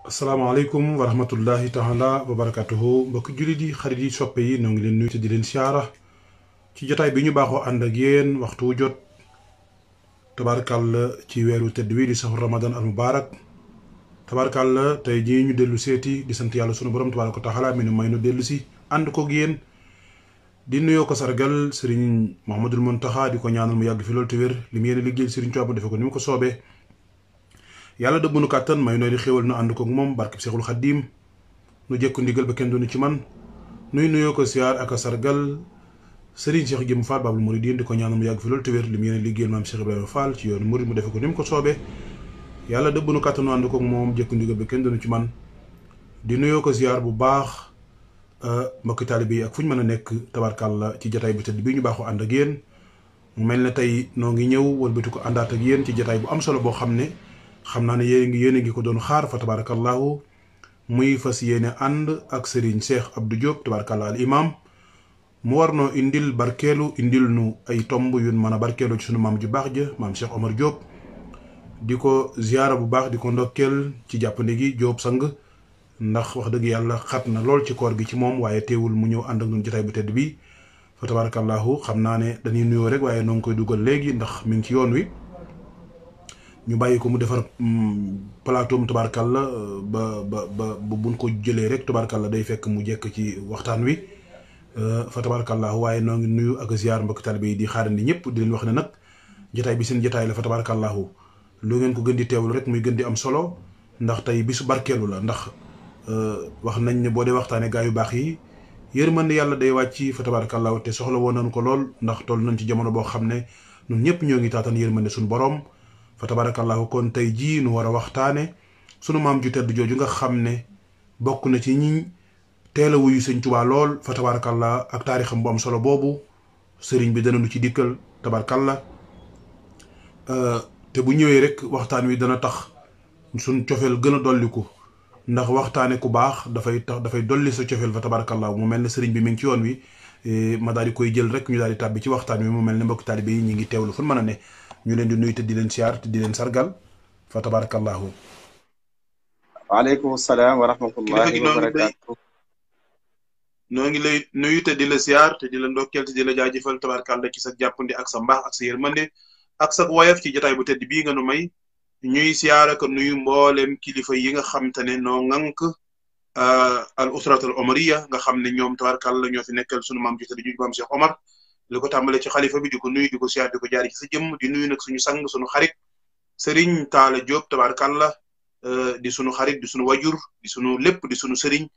asalaamaaleykum wa rahmatullahi taala wa barakatuhu mbokki jullit yi xarit yi soppe yi noo ngi leen nuyu te di leen siyaara ci jotaay bi ñu baaxoo ànd ak yéen waxtu wu jot tabaarkàlla ci weeru tedd wi di saxu ramadan al mubarak tabaarkàlla tey jii ñu dellu seeti di sant yàlla sunu borom tabaaraka taala mi nu may nu dellu si ànd koog yéen di nuyoo ko sargal Serigne Mouhamadul Mountakha di ko ñaanal mu yàgg fi loolu te wér li mu yéene liggéeyal Serigne Touba defe ko ni mu ko soobee yàlla dëbb nu kàttan may nooy di xéewal nu ànd koog moom barkeb Seexul Xaddiim nu jekku ndigal ba kenn doonu ci man nuy nuyoo ko siyaar ak a sargal Serigne Cheikh Jëm Fall Babul Mouridine di ko ñaanal mu yàgg fi loolu te wér li mu yéene liggéeyal maam Cheikh Ibrahima Fall ci yoonu murid mu defe ko ni mu ko soobee yàlla dëbb nu kàttan nu ànd koog moom jekku ndigal ba kenn doonu ci man di nuyoo ko siyaar bu baax mbokki taalibe yi ak fu ñu mën a nekk tabarkàlla ci jataay bu tëdd bi ñu baaxoo ànd ak yéen mu mel ne tey noo ngi ñëw wëlbati ko àndaat ak yéen ci jataay bu am solo boo xam ne xam naa ne yéen a ngi ko doon xaar fa tabarakallahu muy fas yéene ànd ak Serigne Cheikh Abdou Diop tabarakallah al imam mu war noo indil barkeelu indil nu ay tomb yun mën a barkeelu ci sunu maam ju baax ja maam Cheikh Omar Diop di ko ziyaara bu baax di ko ndokkeel ci jàppande gi Diop sang ndax wax dëgg yàlla xat na lool ci koor gi ci moom waaye teewul mu ñëw ànd ak ñun jotaay bu tedd bi fa tabarakallahu xam naa ne dañuy nuyoo rek waaye noo ngi koy dugal léegi ndax mi ngi ci yoon wi ñu bàyyi ko mu defar plateau tubaarkàlla ba buñ ko jëlee rek tubaarkàlla day fekk mu jekk ci waxtaan wi fa tubaarkàlla waaye noo ngi nuyu ak ziar mbokk taalibe yi di xaarandi ñëpp di leen wax ne nag jotaay bi seen jotaay la fa tubaarkàlla lu ngeen ko gën di teewlu rek muy gën di am solo ndax tey bisu barkeelu la ndax wax nañ ne boo dee waxtaanee gaa yu baax yi yërmande yàlla day wàcc fa tubaarkàlla te soxla woon nañu ko lool ndax toll nañ ci jamono boo xam ne ñun ñëpp ñoo ngi taatan yërmande suñu borom. fa tabarakallahu kon tey jii nu war a waxtaane sunu maam ju tedd jooju nga xam ne bokk na ci ñi teel a wuyu sëñ Tuubaa lool fa tabarakallah ak taarixam bu am solo boobu sëriñ bi dana nu ci dikkal tabarakallah te bu ñëwee rek waxtaan wi dana tax suñ cofeel gën a dolliku ndax waxtaane ku baax dafay dolli sa cofeel fa tabarakallah mu mel ne sëriñ bi mi ngi ci yoon wi ma daal di koy jël rek ñu daal di tàbbi ci waxtaan wi mu mel ne mbokki taalibe yi ñi ngi teewlu fu mën a ne ñu leen di nuyu te di leen siyaar te di leen sargal fa tabarakallahu waaleykum salaam wa rahmatullahi wa barakaatu noo ngi lay nuyu te di la siyaar te di la ndokkeel te di la jaajëfal tabarakallah ci sa jàppandi ak sa mbaax ak sa yërmande ak sa woyof ci jotaay bu tedd bii nga nu may ñuy siyaar ak nuyu mboolem kilifa yi nga xam te ne noo ŋànk al usrat al omariya nga xam ne ñoom tabarakallah ñoo fi nekkal sunu maam ju tedd ju maam Cheikh Omar li ko tàmbale ci xalifa bi di ko nuyu di ko siyaar di ko jaari ci sa jëmm di nuyu nag suñu sang suñu xarit Serigne Talla Diop tabarkàlla di suñu xarit di suñu wajur di suñu lépp di suñu Serigne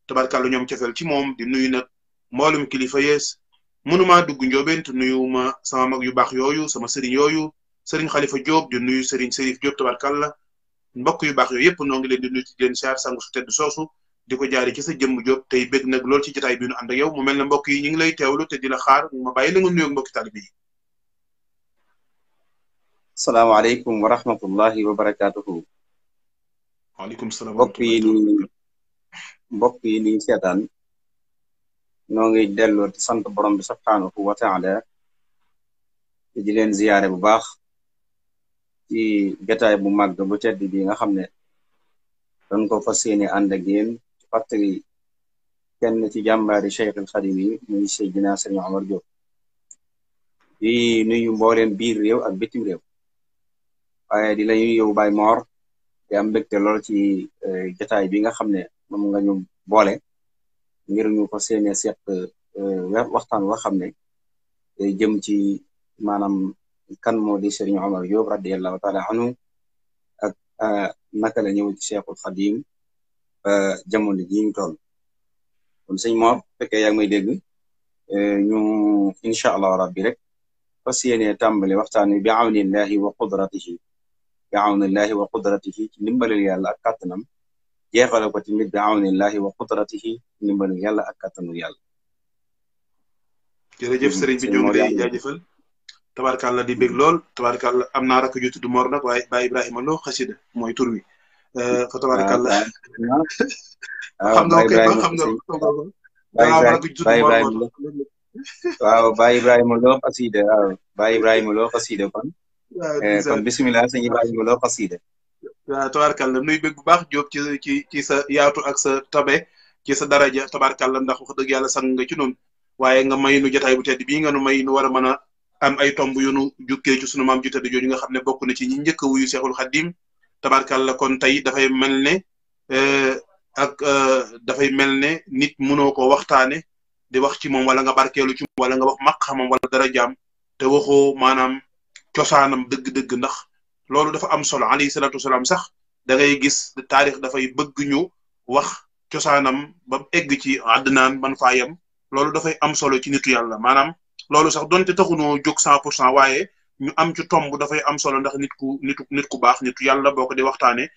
tabarkàlla ñoom cofeel ci moom di nuyu nag mboolum kilifa yees mënumaa dugg njóobeen te nuyu ma sama mag yu baax yooyu sama Serigne yooyu Serigne Khalifa Diop di nuyu Serigne Serif Diop tabarkàlla mbokk yu baax yooyu yëpp noo ngi leen di nuyu ci leen siyaar sang su tedd soosu di ko jaari ci sa jëmm Diop tey bëgg nag lool ci jotaay bi nu ànd ak yow mu mel ne mbokk yi ñu ngi lay teewlu te di la xaar ma bàyyi la nga nuyoog mbokki taalibe yi. salaamaaleykum wa rahmatullahi wa barakaatuhu. waaleykum salaam mbokk yi nii seetaan noo ngi delloo di sant borom bi subhaanahu wa taala te di leen ziyaare bu baax ci jotaay bu màgg bu tedd bi nga xam ne doon ko fas yéene ànd ak yéen fàttali kenn ci jàmbaari Cheikh al Xadim yi muy Seydina Serigne Omar Diop di nuyu mbooleem biir réew ak bitim réew waaye di la ñuy yow Baye Mor di am mbégte lool ci jotaay bi nga xam ne moom nga ñu boole ngir ñu ko seene seq waxtaan wa xam ne day jëm ci maanaam kan moo di Serigne Omar Diop radiyallahu taala anhu ak naka la ñëw ci Cheikhul Xadim jamono ji ñu toll kon sëñ Mor fekkee yaa ngi may dégg ñu incha allah rabbi rek fas yéene tàmbali waxtaan wi bi awnillahi wa qudratihi ci ndimbalal yàlla ak kàttanam jeexale ko tamit bi awnillahi wa qudratihi ci ndimbalal yàlla ak kàttanu yàlla. jërëjëf sëriñ bi ñoo ngi lay jaajëfal tabarkàlla di bég lool tabarkàlla am naa rakk ju tudd Mor nag waaye Baye Ibrahima Lo xasida mooy tur wi fa tabarkàlla xam nga ko xam nga waaw Baye Ibrahima Lo xasida waaw Baye Ibrahima Lo xasida kon bismillah sëñ Ibrahima Lo xasida waaw tabaarkàlla nuy bëgg bu baax Jóob ci sa yaatu ak sa tabe ci sa daraja tabaarkàlla ndax wax dëgg yàlla sang nga ci noonu waaye nga may nu jotaay bu tedd bii nga nu may nu war a mën a am ay tomb yu nu jukkee ci sunu maam ju tedd jooju nga xam ne bokk na ci ñi njëkk a wuyu Seexul Xaddim tabaarkàlla kon tey dafay mel ne dafay mel ne nit mënoo ko waxtaane di wax ci moom wala nga barkeelu ci moom wala nga wax maqamam wala darajaam te waxoo maanaam cosaanam dëgg-dëgg ndax loolu dafa am solo alayhi salaatu wasalaam sax da ngay gis taarix dafay bëgg ñu wax cosaanam ba egg ci àddinaan man faa yem loolu dafay am solo ci nitu yàlla maanaam loolu sax donte taxunoo jóg 100% waaye ñu am ci tomb dafay am solo ndax nit ku baax nitu yàlla boo ko di waxtaane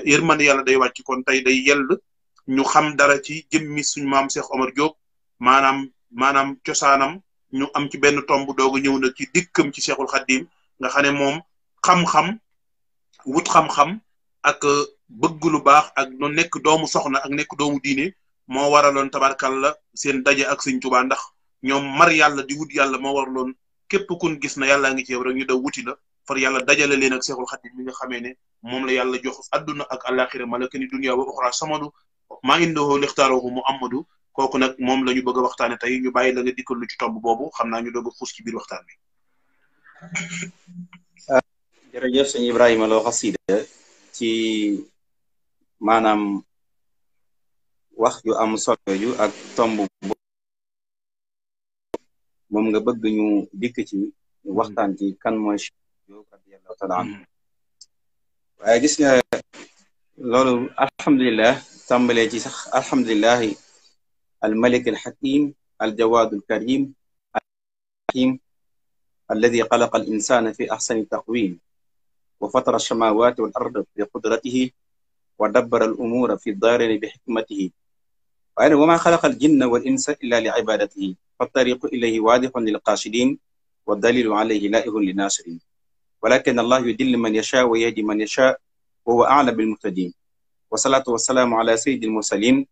yërmande yàlla day wàcc kon tey day yell ñu xam dara ci jëmmi suñu maam Cheikh Omar Diop maanaam cosaanam ñu am ci benn tomb doog a ñëw nag ci dikkam ci Cheikhul Khadim nga xam ne moom xam-xam wut xam-xam ak bëgg lu baax ak no nekk doomu soxna ak nekk doomu diine moo waraloon tabarkalla seen daje ak Sëñ Tuubaa ndax ñoom mar yàlla di wut yàlla moo waraloon képp kun gis na yàllaa ngi ci yow rek ñu daw wuti la far yàlla dajale leen ak Cheikhul Khadim mi nga xamee ne moom la yàlla jox adduna ak alaxira malakani dunya wa uxra samadu maa indahu lixtaarahu muhammadu kooku nag moom la ñu bëgg a waxtaane tey ñu bàyyi la nga dikkal lu ci tomb boobu xam naa ñu doog a xuus ci biir waxtaan bi. jërëjëf sëñ Ibrahima Lo xasida ci maanaam wax yu am solo yu ak tomb moom nga bëgg ñu dikk ci waxtaan ci kan mooy Cheikh Diop radiyallahu taala anhu waaye gis nga loolu alhamdulilah tàmbalee ci sax alhamdulilahi الملك الحكيم الجواد الكريم الحكيم الذي خلق الإنسان في أحسن تقويم وفطر السماوات والأرض بقدرته ودبر الأمور في الدارين بحكمته وما خلق الجن والإنس إلا لعبادته فالطريق إليه واضح للقاصدين والدليل عليه لائه للناصرين ولكن الله يدل من يشاء ويهدي من يشاء وهو أعلم بالمهتدين والصلاة والسلام على سيد المرسلين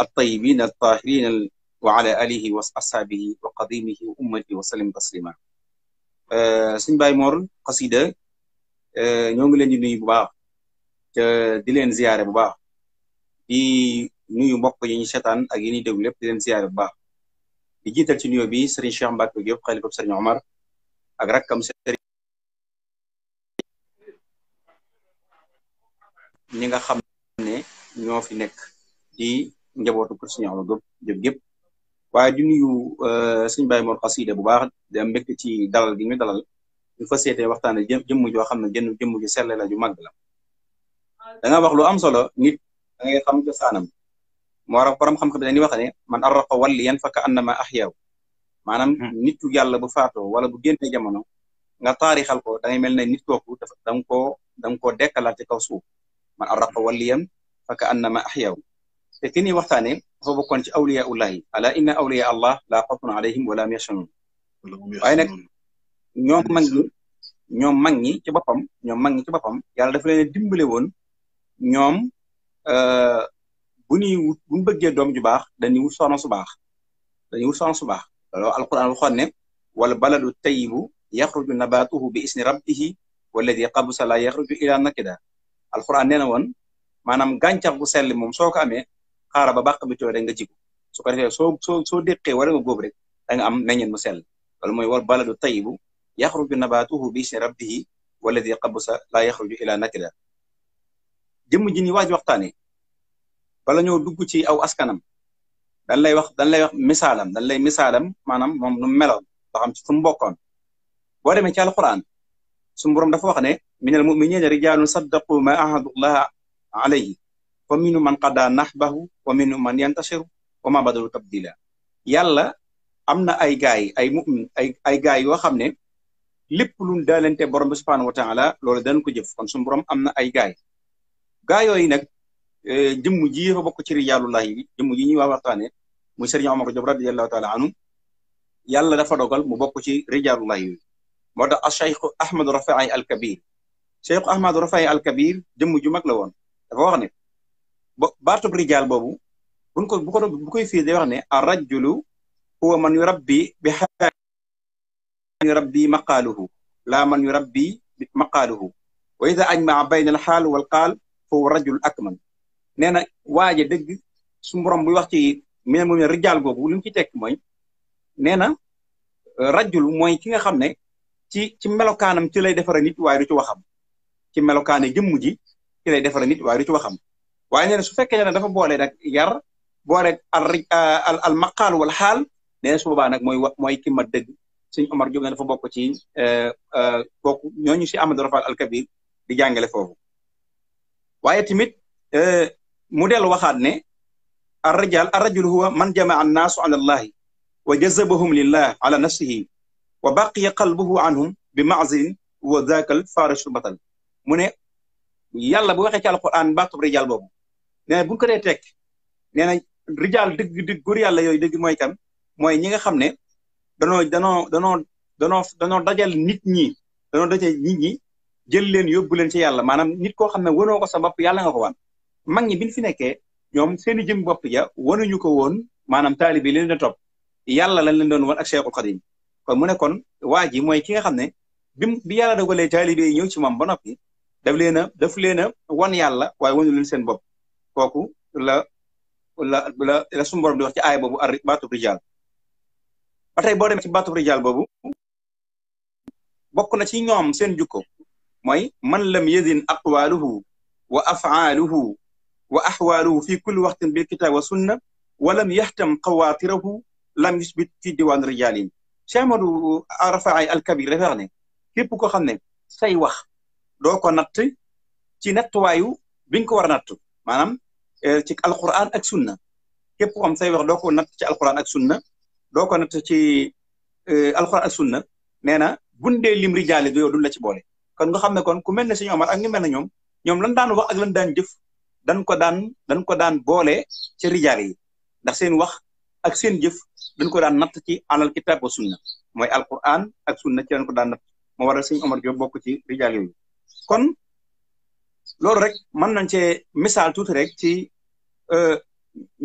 الطيبين الطاهرين وعلى آله وأصحابه وقديمه وأمته وسلم تسليما sëñ Baye Mor xasida ñoo ngi leen di nuyu bu baax te di leen ziyaare bu baax di nuyu mbokk yi ñu seetaan ak yi ñuy déglu lépp di leen ziyaare bu baax di jiital ci nuyoo bi Serigne Cheikh Mbacke Diop xalifa Serigne Omar ak rakkam Serigne ñi nga xam ne ñoo fi nekk di njabootu kër Serigne Omar Diop gépp waaye di nuyu sëñ Baye Mor xasida bu baax di am mbégte ci dalal gi ñu dalal ñu fa seetee waxtaane jëmm joo xam ne jëmm ju selle la ju màgg la da nga wax lu am solo nit da ngay xam cosaanam moo tax borom xam-xam dañuy wax ne man arraqa walliyan faka annama ahyaw maanaam nitu yàlla bu faatoo wala bu génnee jamono nga taarixal ko da ngay mel ne nit kooku dafa da nga koo dekkalaat ci kaw suuf man arraqa walliyan faka annama ahyaw te ki ni waxtaane dafa bokkoon ci awliya ullahi ala inna awliya allah la xawfun alayhim wala hum yaxzanun waaye nag ñoom mag ñi ci boppam yàlla dafa leen dimbale woon ñoom bu ñu bëggee doom ju baax dañuy wut soxna su baax loolu alquran waxoon ne wal baladu tayyibu yaxruju nabatuhu bi isni rabbihi walladi xabusa la yaxruju ila nakida alquran nee na woon maanaam gàncax bu sell moom soo ko amee xaara ba bàq bi tooy rek nga jiku su ko defee soo déqee wala nga góob rek da nga am meññeen mu sell loolu mooy wal baladu tayyibu yaxruju nabatuhu bi isni rabbihi walladi xabusa la yaxruju ila nakida jëmm ji ni waaj waxtaane bala ñoo dugg ci aw askanam dañ lay wax misaalam maanaam moom nu meloon ba xam ci fu mu bokkoon boo demee ci alquran suñu borom dafa wax ne minal mu'minina rijalun saddaqu ma ahadullaha alayhi fa minhum man qada nahbahu wa minhum man yantashiru wa ma badalu tabdila yàlla am na ay gaay ay mu'min ay gaay yoo xam ne lépp luñ daalante borom bi subhanahu wa taala loolu dañ ko jëf kon suñu borom am na ay gaay yooyu nag jëmm ji fa bokk ci rijaalullahi bi jëmm ji ñuy waa waxtaane muy Serigne Omar Diop radiyallahu taala anhu yàlla dafa dogal mu bokk ci rijaalullahi bi moo tax a Cheikh Ahmadou Rafai al Kabir Cheikh Ahmadou Rafai al Kabir jëmm ju mag la woon dafa wax ne baatub rijaal boobu bu koy fii day wax ne ar rajulu huwa man yurabbi bi yurabbi maqaaluhu laa man yurabbi maqaaluhu wa ida ajmaa bayna al xaal wal qaal fa huwa rajul akmal nee na waaje dëgg su borom buy wax ci mais mu ne rijaal googu li mu ci tekk mooy nee na rajul mooy ki nga xam ne ci melokaanam ci lay defara nit waaye du ci waxam ci melokaane jëmm ji ci lay defara nit waaye du ci waxam waaye nee na su fekkee ne dafa boole nag yar boole al maqaal wal xaal nee na su boobaa nag mooy ki mat dëgg sëñ Omar Diop ne dafa bokk ci bokk ñooñu si Amadou Rafal al Kabir di jàngale foofu waaye tamit mu dellu waxaat ne ar-rajul huwa man jamaa annaasu ala allahi wa jazabahum lillah ala nafsihi wa baqiya qalbuhu anhum bi maazin wa zaakal faarishul batal mu ne yàlla bu waxee ci alquran baatub rijaal boobu nee na bu ñu ko dee tekk nee na rijaal dëgg góor yàlla yooyu dëgg mooy kan mooy ñi nga xam ne danoo dajal nit ñi jël leen yóbbu leen ci yàlla maanaam nit koo xam ne wanoo ko sa bopp yàlla nga ko wan mag ñi biñ fi nekkee ñoom seeni jëm bopp ja wanuñu ko woon maanaam taalibi leen doon topp yàlla lañ leen doon wan ak Cheikhul Khadim kon mu ne kon waa ji mooy ki nga xam ne bi yàlla dogalee taalibe yi ñëw ci moom ba noppi daf leen a wan yàlla waaye wanu leen seen bopp kooku la suñu borom di wax ci aaya boobu baatub rijaal ba tey boo demee ci baatub rijaal boobu bokk na ci ñoom seen jukko mooy man lam yazin aqwaluhu wa afaaluhu wa axwaaluhu fi kulli waxtin bil kitaab wa sunna wa lam yaxtam xawaatirahu lam yusbit fi diwaan rijaalin Cheikh Amadou Rafai al Kabir dafa wax ne képp ko xam ne say wax doo ko natt ci nattuwaayu bi nga ko war a natt maanaam ci alquran ak sunna képp ko xam say wax doo ko natt ci alquran ak sunna doo ko natt ci alquran ak sunna nee na bundee lim rijaali du yow duñ la ci boole kon nga xam ne kon ku mel ne Sëñ Omar ak ñu mel ne ñoom lan daan wax ak lan daan jëf dañ ko daan boole ci rijaal yi ndax seen wax ak seen jëf dañ ko daan natt ci alal kitaab wa sunna mooy alquran ak sunna ci dañ ko daan natt moo waral Sëñ Omar Diop bokk ci rijaal yooyu kon loolu rek mën nañ cee misaal tuuti rek ci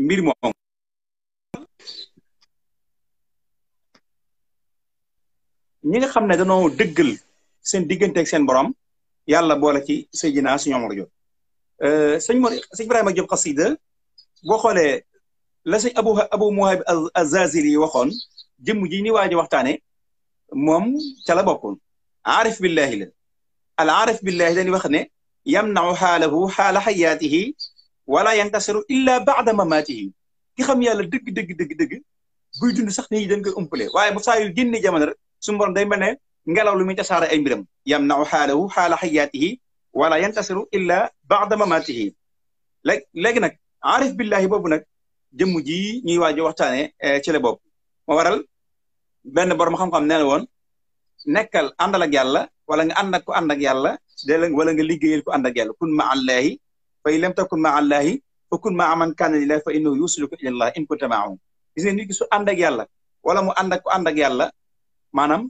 mbir moom ñi nga xam ne dañoo dëggal seen digganteeg seen borom yàlla boole ci Seydina Sëñ Omar Diop sëñ Ibrahima Diop xasida boo xoolee la sëñ Abu Muhayb az-Zazili yi waxoon jëmm ji ni waaji waxtaane moom ca la bokkoon aarif billahi la al aarif billahi dañuy wax ne yamnau xaalahu xaala xayaatihi wala yantasiru illa baada mamaatihi ki xam yàlla dëgg buy dund sax nit ñi dañ koy umpale waaye bu saa yu génne jamono rek suñu borom day mel ne ngelaw lu muy tasaare ay mbiram yamnau xaalahu xaala xayaatihi wala yantasiru illa baada mamaatihi léegi nag aarif billahi boobu nag jëmm ji ñuy waajo waxtaane ci la bopp moo waral benn borom xam-xam nee na woon nekkal àndal ak yàlla wala nga ànd ak ko ànd ak yàlla wala nga liggéeyal ko ànd ak yàlla kun ma allahi fa in lam takun ma allahi fa kun ma aman kaana lillahi fa innahu yusiluka ila allah in kunta maahu gis nga nit ki su ànd ak yàlla wala mu ànd ak ko ànd ak yàlla maanaam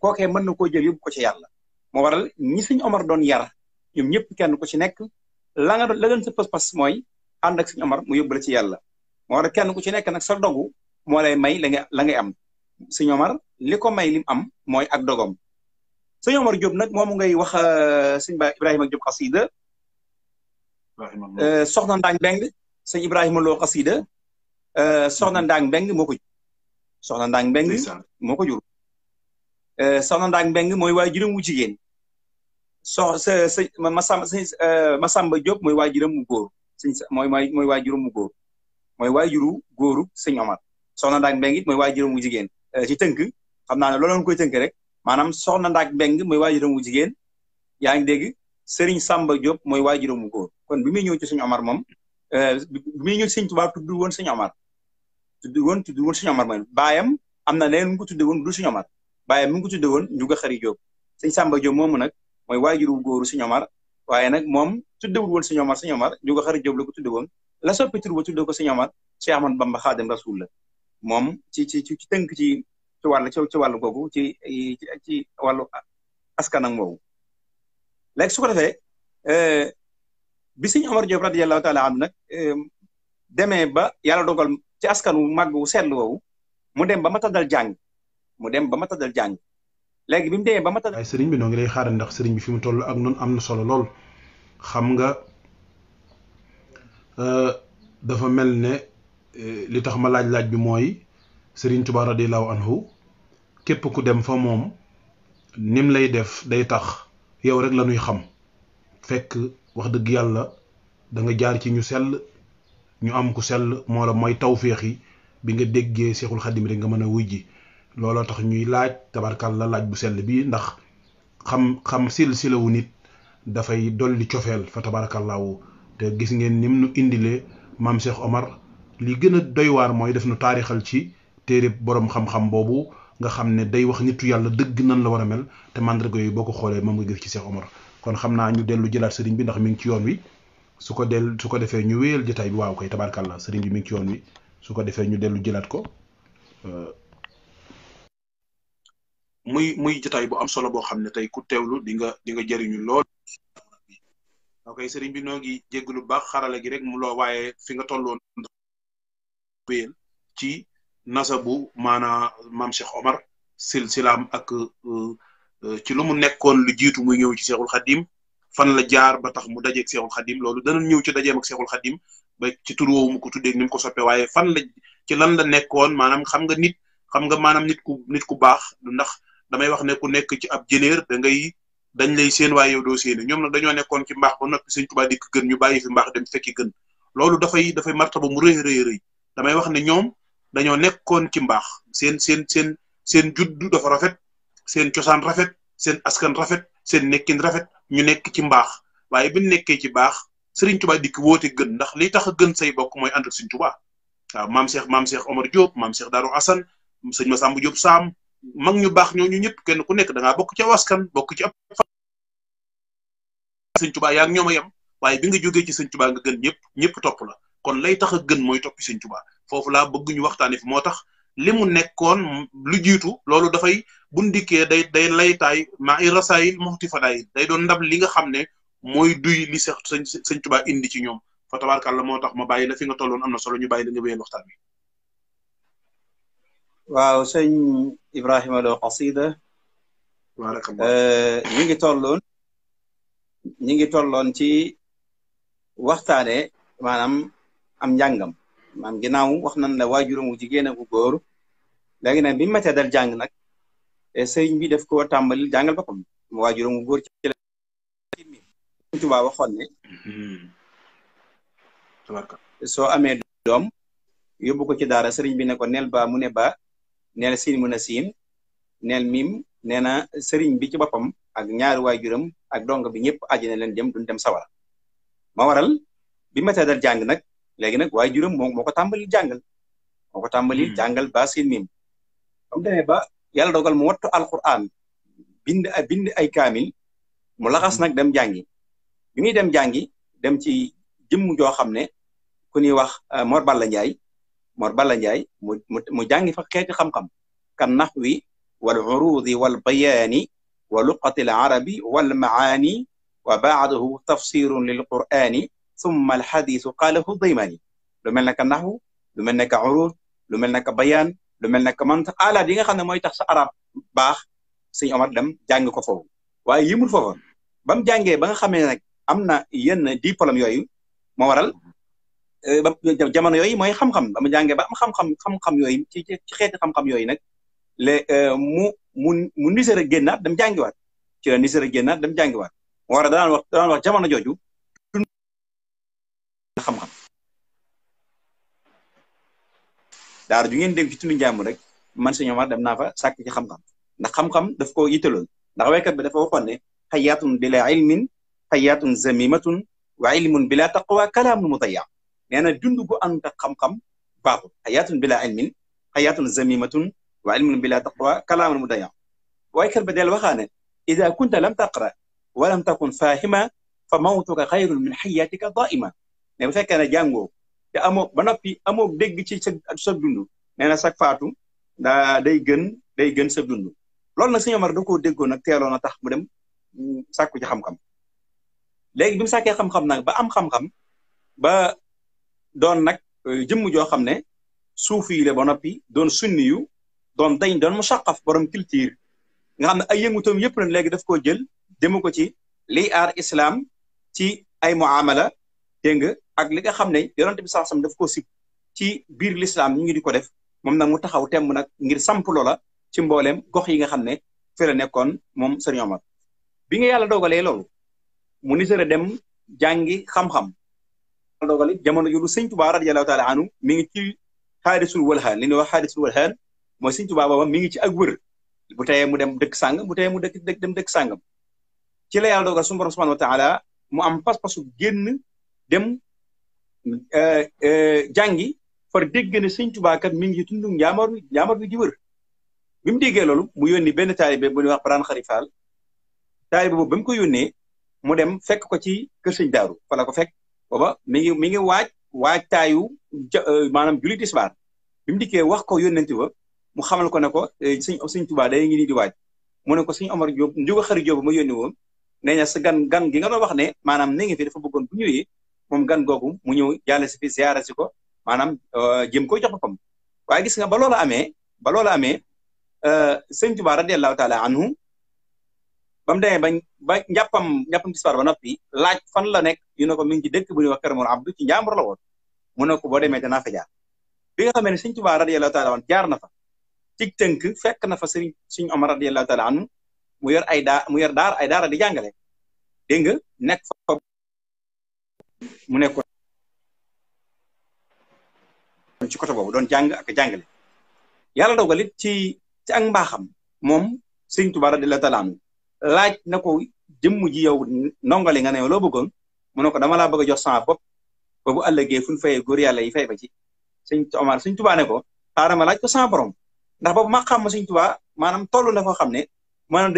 kookee mën na koo jël yóbbu ko ci yàlla moo waral ñi Sëñ Omar doon yar ñoom ñëpp kenn ku ci nekk la doon sa pas-pas mooy ànd ak Sëñ Omar mu yóbbu la ci yàlla moo tax kenn ku ci nekk nag sa dogu moo lay may la ngay am Sëñ Omar li ko may lim am mooy ak dogom Sëñ Omar Diop nag moomu ngay wax sëñ Ba Ibrahima Diop xasida soxna Ndaang Mbeng sëñ Ibrahima Lo xasida soxna Ndaang Mbeng moo ko jur soxna Ndaang Mbeng moo ko jur soxna Ndaang Mbeng mooy waajuram wu jigéen Masamba Diop mooy waajuram mu góor mooy waajuram mu góor mooy waajuru góoru Sëñ Omar soxna Ndaak Mbeng it mooy waajuram wu jigéen ci tënk xam naa ne loolu koy tënk rek maanaam soxna Ndaak Mbeng mooy waajuram wu jigéen yaa ngi dégg Serigne Samba Diop mooy waajuram wu góor kon bi muy ñëw ci Sëñ Omar moom bi muy ñëw ci Sëñ Tuubaa tuddul woon Sëñ Omar Sëñ Omar mooy baayam am na leen mu ko tudde woon du Sëñ Omar baayam mu ngi ko tudde woon Njuga Xari Diop Sëñ Samba Diop moomu nag mooy waajuru góoru Sëñ Omar waaye nag moom tuddewul woon Sëñ Omar Njuga Xari Diop la ko tudde woon la soppi tur ba tudde ko Sëñ Omar Cheikh Ahmadou Bamba Xaadim Rasul la moom ci tënk ci wàllu googu ci wàllu askan ak moowu léegi su ko defee bi Sëñ Omar Diop radiyallahu taala anhu nag demee ba yàlla dogal ci askan wu màgg wu seetlu woowu mu dem ba ma taddal jàng léegi bi mu demee ba mata waaye sëriñ bi noo ngi lay xaaral ndax sëriñ bi fi mu toll ak noonu am na solo lool. xam nga dafa mel ne li tax ma laaj bi mooy sëriñ Tuubaa radiyallaahu anhu képp ku dem fa moom nim lay def day tax yow rek la ñuy xam fekk wax dëgg yàlla da nga jaar ci ñu sell ñu am ku sell moo la mooy tawféex yi bi nga déggee Seexul Xadim rek nga mën a wuy ji looloo tax ñuy laaj tabarkal la laaj bu sell bi ndax xam silsilawu nit dafay dolli cofeel fa tabarakallaahu te gis ngeen nim nu indilee maam Cheikh Omar li gën a doy waar mooy def nu taarixal ci téere borom xam-xam boobu nga xam ne day wax nitu yàlla dëgg nan la war a mel te mandarga yooyu boo ko xoolee moom nga gis ci Cheikh Omar kon xam naa ñu dellu jëlaat sëriñ bi ndax mi ngi ci yoon wi su ko defee ñu wéyal jotaay bi waaw koy tabarakallaa sëriñ bi mi ngi ci yoon wi su ko defee ñu dellu jëlaat ko muy jotaay bu am solo boo xam ne tey ku teewlu di nga jëriñu lool. ok sëriñ bi noo ngi jégg lu baax xarala gi rek mu loo waaye fi nga tolloon wéyal ci nasabu maanaa maam Cheikh Omar silsilaam ak ci lu mu nekkoon lu jiitu muy ñëw ci Seexul Xadim fan la jaar ba tax mu dajeeg Seexul Xadim loolu dana ñëw ci dajeem ak Seexul Xadim ba ci tur woowu mu ko tuddee ni mu ko soppee waaye fan la ci lan la nekkoon maanaam xam nga maanaam nit ku baax ndax damay wax ne ku nekk ci ab jëneer dañ lay seen waaye yow doo séeni ñoom nag dañoo nekkoon ci mbaax ba noppi Sëñ Tuubaa dikk gën ñu bàyyi fi mbaax dem fekki gën loolu dafay martaba mu rëy damay wax ne ñoom dañoo nekkoon ci mbaax seen juddu dafa rafet seen cosaan rafet seen askan rafet seen nekkin rafet ñu nekk ci mbaax waaye bi nekkee ci baax Sëriñ Tuubaa dikk woote gën ndax li tax a gën say bokk mooy ànd ak Sëñ Tuubaa waaw maam Cheikh Omar Diop maam Cheikh Darou Assane sëñ Massamba Diop Sam mag ñu baax ñooñu ñëpp kenn ku nekk da ngaa bokk ci waskan bokk ci ab Sëñ Tuubaa yaa ngi ñoom a yem waaye bi nga jógee ci Sëñ Tuubaa nga gën ñëpp topp la kon lay tax a gën mooy toppi Sëñ Tuubaa foofu laa bëgg ñu waxtaane fi moo tax li mu nekkoon lu jiitu loolu dafay bu ndikkee day laytaay maa i rasaayil muxti fadaayil day doon ndab li nga xam ne mooy duy li Sëñ Tuubaa indi ci ñoom fa tabaarkalla moo tax ma bàyyi la fi nga tolloon am na solo ñu bàyyi la nga wéyal waxtaan bi. waaw sëñ Ibrahima Lo xasida ñi ngi tolloon ci waxtaane maanaam am njàngam maanaam ginnaaw wax nañ la waajuram wu jigéen ak wu góor léegi nag bi matee dal jàng nag sëriñ bi daf ko tàmbali jàngal boppam waajuram wu góor ci la Sëriñ Tuubaa waxoon ne soo amee doom yóbbu ko ci daara sëriñ bi ne ko neel ba mu ne ba neel siin mu ne siin neel miim nee na sëriñ bi ci boppam ak ñaari waajuram ak dong bi ñëpp aji na leen dem duñ dem sawara ma waral bi matee dal jàng nag léegi nag waajuram moo ko tàmbali jàngal ba siin miim ba mu demee ba yàlla dogal mu wattu alquran bind ay kaamil mu laxas nag dem jàngi bi muy dem jàngi dem ci jëmm joo xam ne ku ñuy wax Mor Balla Ndiaye mu jàngi fa xeeti xam-xam kan naxwi wal urudi wal bayaani wa luqati al arabi wal maani wa baadahu tafsirun lil qur'ani summa al xadisu qaalahu daymaani lu mel ne ka naxwu lu mel ne ka urud lu mel ne ka bayaan lu mel ne ka mantiq alaat yi nga xam ne mooy tax sa arab baax Sëñ Omar dem jàng ko foofu waaye yimul foofu ba mu jàngee ba nga xamee nag am na yenn diplôme yooyu moo waral ba jamono yooyu mooy xam-xam ba mu jàngee ba am xam-xam yooyu ci xeeti xam-xam yooyu nag mu nisër a génnaat dem jàngiwaat ci la nisër a génnaat dem jàngiwaat moo waral daan wax jamono jooju xam-xam daara ju ngeen dégg ci tundu njàmm rek man Sëñ Omar dem naa fa sàkk ci xam-xam ndax xam-xam daf ko yitteloon ndax waykat bi dafa waxoon ne xayaatun bila ilmin xayaatun zamimatun wa ilmun bila taqwa kalaamun mutayya nee na dund gu ànd ak xam-xam baaxul xayaatun bila ilmin xayaatun zamimatun wa ilmun bila taqwa kalaamun mutayya waykat bi del waxaane ida kunta lam taqra wa lam takun fahima fa mawtuka xayrun min xayaatika daima ne bu fekkee ne jàngoo te amoo ba noppi amoo dégg ci sa dund nee na sax faatu day gën sa dund loolu nag Sëñ Omar da koo déggoon nag teeloon a tax mu dem sàkku ci xam-xam léegi bi mu sàkkee xam-xam nag ba am xam-xam ba doon nag jëmm joo xam ne suufi yi la ba noppi doon sunni yu doon musaqaf borom culture nga xam ne ay yëngutoom yëpp nag léegi daf koo jël jëme ko ci liy aar islam ci ay muamala dégg nga ak li nga xam ne yonent bi sax sam daf koo sib ci biir l'islam ñu ngi di ko def moom nag mu taxaw temm nag ngir samp loola ci mbooleem gox yi nga xam ne fi la nekkoon moom Sëriñ Omar bi nga yàlla dogalee loolu mu nisara dem jàngi xam-xam yàlla dogal jamono yu lu Sëñ Tuubaa radiyallahu taala anhu mi ngi ci xaadisul walhaan li ñuy wax xaadisul walhaan mooy Sëñ Tuubaa booba mi ngi ci ak wër bu teyee mu dem dëkk sàngam bu teyee mu dem dëkk sàngam ci la yàlla dogal suñu borom subhanahu wa taala mu am pas-pasu génn dem jàngi far dégg ne Sëñ Tuubaa kat mi ngi ci tundu njaamar bi di wër bi mu déggee loolu mu yónni benn taalibe bu ñuy wax Baraan Xari Faal taalibe boobu ba mu ko yónnee mu dem fekk ko ci kër Sëñ Daaru fa la ko fekk booba mi ngi waaj taayu maanaam julli tisbaar bi mu dikkee wax ko yónnenti ba mu xamal ko ne ko Sëñ Tuubaa day ngi nii di waaj mu ne ko Sëñ Omar Diop Njuga Xari Diop ma yónni woon nee na sa gan gi nga doon wax ne maanaam ne ngi fi dafa bëggoon bu ñëwee moom gan googu mu ñëw jàlle si fi ziyaara si ko maanaam jëm koy jox boppam waaye gis nga ba loola amee Sëñ Tuubaa radiyallahu taala anhu ba mu demee ba njàppam tisbaar ba noppi laaj fan la nekk yu ne ko mi ngi ci dëkk bu ñuy wax Kër Mor Abdou ci njàmbur la woon mu ne ko boo demee danaa fa jaar bi nga xamee ne Sëñ Tuubaa radiyallahu taala anhu jaar na fa ci tënk fekk na fa Sëñ Omar radiyallahu taala anhu mu yor ay daara di jàngale dégg nga nekk fa mu nekkoon ci côté boobu doon jàng ak jàngale yàlla dogal it ci ak mbaaxam moom Sëñ Tuubaa radiyallahu taala anhu laaj na ko jëmm ji yow ndongali nga ne yow loo bëggoon mu ne ko dama laa bëgg a jox sama bopp ba bu ëllëgee fu ñu fayee góor yàlla yi fay ba ci Sëñ Tuubaa ne ko xaaral ma laaj ko sama borom ndax boobu ma xam ma Sëñ Tuubaa maanaam toll na foo xam ne maanaam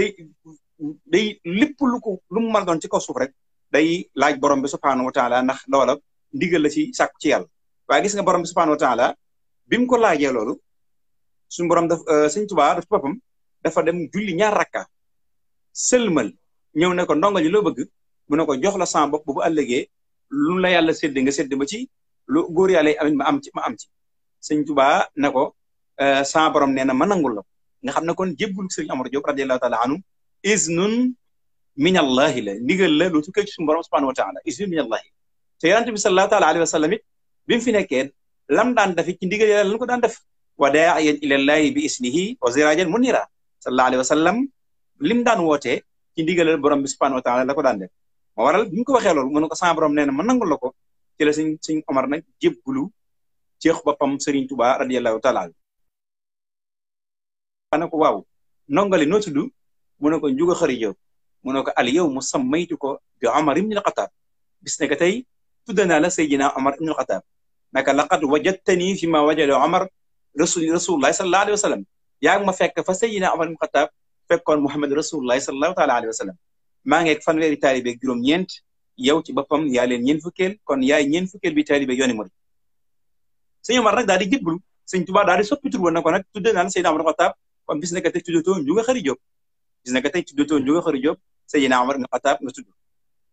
day lépp lu mu mën doon ci kaw suuf rek day laaj borom bi subhaanahu wa taala ndax loola ndigal la ci sàkku ci yàlla waaye gis nga borom bi subhaanahu wa taala bi mu ko laajee loolu suñu borom Sëñ Tuubaa daf boppam dafa dem julli 2 rakka sëlmal ñëw ne ko ndongo ji loo bëgg mu ne ko jox la sama bopp bu ëllëgee lu la yàlla sédd nga sédd ma ci lu góor yàlla yi amit ma am ci Sëñ Tuubaa ne ko sama borom nee na ma nangul la nga xam ne kon jébbul Sëriñ Omar Diop radiyallahu taala anhu iznun minallahi la ndigal la lu tukkee ci suñu borom subhanahu wa taala iznun minallahi te yonent bi sallallahu taala alayhi wa sallam it bi mu fi nekkee lam daan def ci ndigal yàlla lan ko daan def wa daa'iyan ilallahi bi isnihi wa sirajan munira sallallahu alayhi wa sallam lim daan wootee ci ndigalal borom bi subhanahu wa taala la ko daan def moo waral bi mu ko waxee loolu mu ne ko sama borom nee na ma nangul la ko ci la Sëñ Omar nag jébbulu ceex boppam Sëriñ Tuubaa radiyallahu taala ne ko waaw ndongali noo tudd mu ne ko Njuga Xari Jóob mu ne ko al yow mu sammaytu ko bi Omar ibn al-Xattaab bis ne que tey tudda naa la Seydina Omar ibn al-Xattaab naka laqad wajadtani fi ma wajada Omar rasulullahi sallallahu alayhi wa sallam yaa ngi ma fekk fa Seydina Omar ibn al-Xattaab fekkoon Muhammad rasulullahi sallallahu taala alayhi wa sallam maa ngeeg fanweeri taalibe ak juróom-ñeent yow ci boppam yaa leen ñeent fukkeel kon yaay ñeent fukkeel bi taalibe yooni murid Sëñ Omar nag daal di jébbalu Sëñ Tuubaa daal di soppi tur woon na ko nag tudde naan Seydina Omar ibn al-Xattaab kon bis nekk tey tuddatoo Njuga Xari Jóob bis nekk tey tuddatoo Njuga Xari Jóob Seydina Omar ibn al-Xattaab nga tudd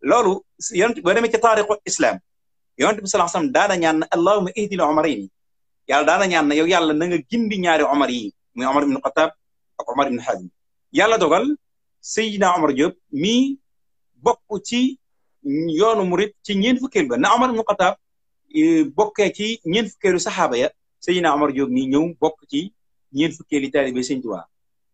loolu yonent boo demee ci taarixu islam yonent bi sallallahu alayhi wasallam daana ñaan na allahumma ihdil omarayni yàlla daana ñaan na yow yàlla na nga gindi ñaari Omar yi muy Omar ibn al-Xattaab ak Omar ibn Hazm yàlla dogal Seydina Omar Diop mii bokk ci yoonu murit ci ñeent fukkeel ba na Omar ibn al-Xattaab bokkee ci ñeent fukkeelu saxaaba ya Seydina Omar Diop mii ñëw bokk ci ñeent fukkeeli taalibe Sëñ Tuubaa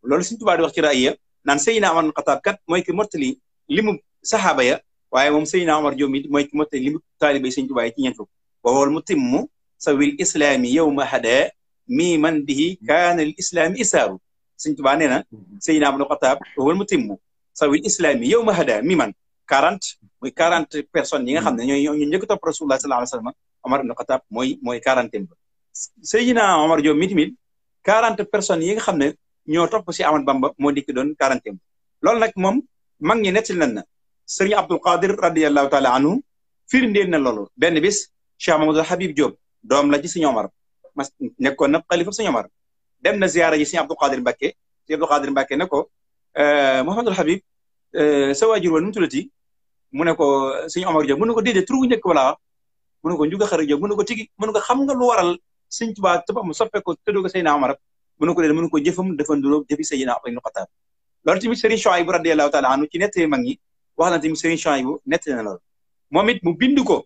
loolu Sëñ Tuubaa di wax ci raaya naan Seydina Omar ibn al-Xattaab kat mooy ki mottali limu saxaaba ya waaye moom Seydina Omar Diop mi mooy ki mottali limu taalibe Sëñ Tuubaa yi ci ñeent fukk wa huwa al-mutimmu sawil islaami yawma hada mi man bihi kaana lil islaami isaaru Sëñ Tuubaa nee na Seydina Omar ibn al-Xattaab wa huwa al-mutimmu sawil islaami yawma hada mi man 40 muy 40 personnes yi nga xam ne ñooy njëkk topp Rasulullah sallallahu alayhi wa sallam Omar ibn al-Xattaab mooy 40 ba Seydina Omar Diop mi tamit 40 personnes yi nga xam ne ñoo topp si Ahmad Bamba moo dikk doon 40 loolu nag moom mag ñi nettali nañ na Sëriñ Abdul Qadir radiyallahu taala anhu firndeel na loolu benn bis Cheikh Mamadou Habib Diop doom la ci Sëriñ Omar mas nekkoon na xalifa Sëriñ Omar dem na ziyaara ji Sëriñ Abdul Qadir Mbàkke Sëriñ Abdul Qadir Mbàkke ne ko Mouhamadul Habib sa waajur woon nu mu tuddati mu ne ko Sëriñ Omar Diop mu ne ko déedéet tur bu njëkk wala mu ne ko Njuga Xari Diop mu ne ko tigi mu ne ko xam nga lu waral Sëñ Tuubaa mu soppe ko tëddoo ko Seydina Omar mu ne ko déedéet mu ne ko jëfam dafa nduroo jëfi Seydina Omar ibn Xattaab loolu tamit Serigne Chouaïbou radiyallahu taala anhu ci nettali mag ñi wax na tamit Serigne Chouaïbou nettali na loolu moom it mu bind ko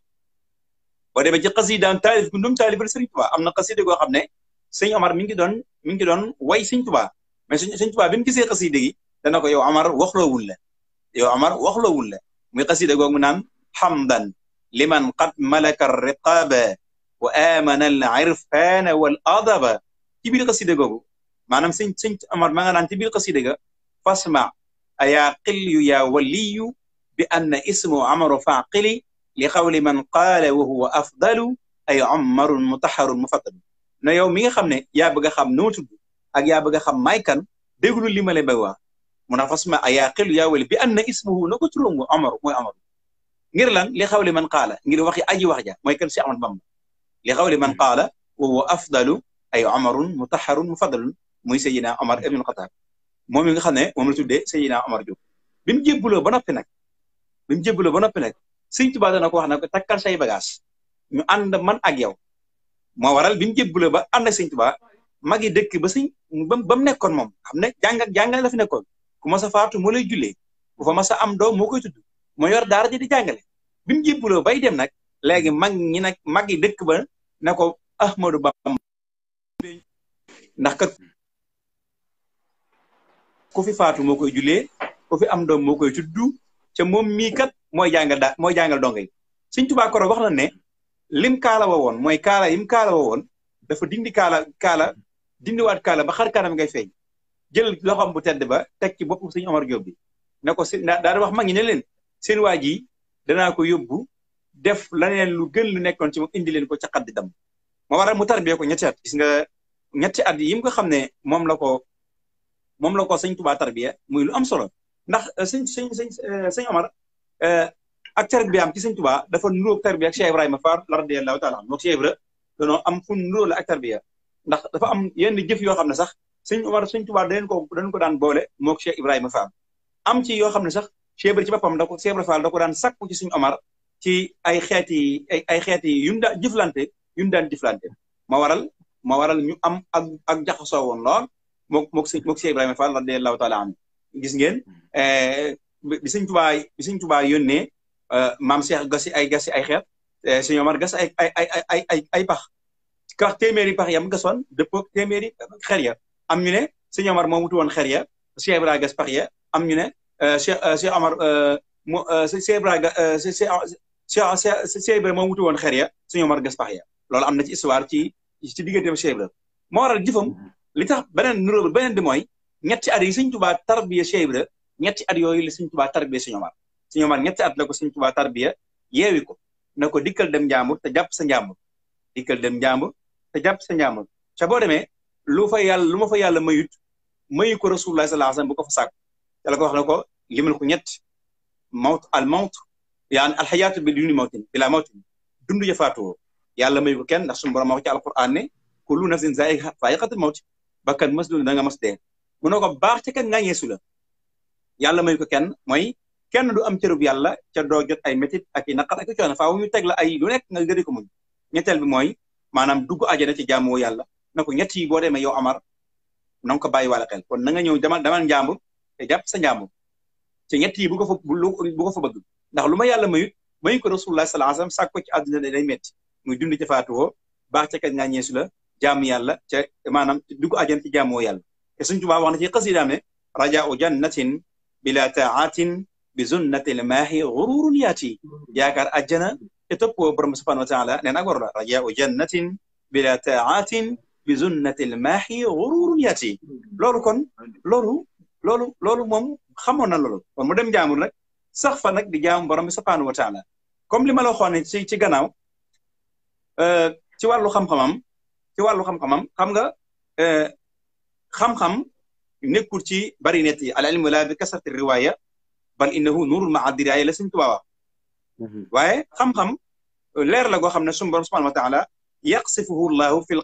boo demee ci xasidaam taalif gu ndum taalifal Serigne Touba am na xasida goo xam ne sëñ Omar mi ngi doon way sëñ Touba mais sëñ Touba bi mu gisee xasida gi dana ko yow Omar waxloowul la yow Omar waxloowul la muy xasida googu mu naan hamdan liman qad malaka riqaba wa amana al irfana wal adaba ci biir xasida googu maanaam sëñ Omar ma nga naan ci biir xasida ga fasma aya qilyu ya waliyu bi anna ismu amaru faqili li xawli man qaala wa huwa afdalu ay amarun mutaharun mufaddal na yow mi nga xam ne yaa bëgg a xam noo tudd ak yaa bëgg a xam may kan déglu li ma lay bëgg wax mu na fasma aya qilyu ya wali bi anna ismuhu na ko turóngu amaru mooy amaru ngir lan li xawli man qaala ngir waxi aji wax ja mooy kan si Ahmad Bamba li xawli man qaala wa huwa afdalu ay amarun mutaharun mufaddalun muy Seydina Omar ibn Khattab moom mi nga xam ne moom la tuddee Seydina Omar Diop bi mu jébbuloo ba noppi nag Sëñ Tuubaa dana ko wax na ko takkal say bagage ñu ànd man ak yow moo waral bi mu jébbuloo ba ànd ak Sëñ Tuubaa magi dëkk ba ba mu nekkoon moom xam ne jàngale la fi nekkoon ku ma sa faatu moo lay jullee ku fa ma sa am doom moo koy tudd moo yor daara ji di jàngale bi mu jébbuloo bay dem nag léegi magi dëkk ba ne ko Ahmadou Bamba ndax kat ku fi faatu moo koy jullee ku fi am doom moo koy tudd ca moom mii kat mooy jàngal donga yi Sëñ Tuubaa koro wax na ne lim kaala wa woon mooy kaala yim kaala wa woon dafa dindi dindiwaat kaala ba xar kanam ngay feeñ jël loxoom bu tedd ba teg ci bopp Sëñ Omar Diop bi ne ko daal wax mag ñi ne leen seen waa ji danaa ko yóbbu def laneen lu gën lu nekkoon ci moom indi leen ko ca xaddi dam moo waral mu tarbiyee ko ñetti at gis nga ñetti at yi nga xam ne moom la ko Sëñ Tuubaa tarbiya muy lu am solo ndax sëñ Omar ak tarbiya am ci Sëñ Tuubaa dafa nuróog tarbiya ak Cheikh Ibrahima Fall radiyallahu taala anhu Cheikh Ibra danoo am fu nuróo la ak tarbiya ndax dafa am yenn jëf yoo xam ne sax Sëñ Tuubaa dañ ko daan boole moog Cheikh Ibrahima Fall am ci yoo xam ne sax Cheikh Ibra ci boppam Cheikh Ibrahima Fall da ko daan sakku ci Sëñ Omar ci ay xeeti yu mu daan jëflante moo waral ñu am ak jaxasoo woon lool moog Cheikh Ibrahima Fall radiyallahu taala anhu gis ngeen bi Sëñ Tuubaa yónnee maam Cheikh gasi ay xeet Sëñ Omar gas ay pax ka téeméeri pax yam gasoon dëppoo téeméeri xer ya am ñu ne Sëñ Omar moo wutu woon xer ya Cheikh Ibrahima gas pax ya am ñu ne Cheikh Omar Cheikh Ibrahima moo wutu woon xer ya Sëñ Omar gas pax ya loolu am na ci histoire ci digganteem Cheikh Ibrahima moo waral jëfam li tax beneen bi mooy ñetti at yi Sëñ Tuubaa tarbiya Cheikh Ibrahima ñetti at yooyu la Sëñ Tuubaa tarbiya Sëñ Omar Sëñ Omar ñetti at la ko Sëñ Tuubaa tarbiya yeewi ko na ko dikkal dem njàmbur te jàpp sa njàmbur dikkal dem njàmbur te jàpp sa njàmbur ca boo demee lu ma fa yàlla mayu ko Rasulullah sallallahu alayhi wasallam bu ko fa sàkk te la ko wax na ko limal ko ñett al mawt yaani alxayaatu bi duni mawtin bila mawtin dund ya faatuwoo yàlla mayu ko kenn ndax suñu borom wax ci alquran ne kullu nafsin zaa'iqatul mawt bakkan mas dund da nga mas dee mu ne ko baax ca kan nga ñeesu la yàlla may ko kenn mooy kenn du am cërub yàlla ca doo jot ay métit ak i naqar ak i coono faaw ñu teg la ay lu nekk nga gëri ko muñ ñetteel bi mooy maanaam dugg àjjana ci jaamoo yàlla na ko ñett yi boo demee yow Amar na nga ko bàyyi wàlla xel kon na nga ñëw demal njàmbur te jàpp sa njàmbur ci ñett yi bu ko fa bëgg ndax lu ma yàlla mayu ko Rasulullah sallallahu alayhi wasallam sàkk ko ci àdduna day métti muy dund ci faatuwoo baax ca kan nga ñeesu la jaamu yàlla ca maanaam dugg àjjana ci jaamoo yàlla te Sëñ Tuubaa wax na ci xasidaam ne rajaa'u jannatin bila taatin bi zunnatil maahi gururun yaati yaakaar àjjana te toppoo borom subhanahu wa taala nee na ak war la rajaa'u jannatin bila taatin bi zunnatil maahi gururun yaati loolu moom xamoon na loolu kon mu dem jaamur nag sax fa nag di jaamu borom subhanahu wa taala comme li ma la waxoon ne ci gannaaw ci wàllu xam-xamam xam nga xam-xam nekkul ci bari net yi al ilmu la bi kasrati riwaya bal innahu nurul ma'a diraya la Sëñ Tuubaa wax waaye xam-xam leer la goo xam ne sunu borom subhanahu wa taala yaqsifuhu llahu fi l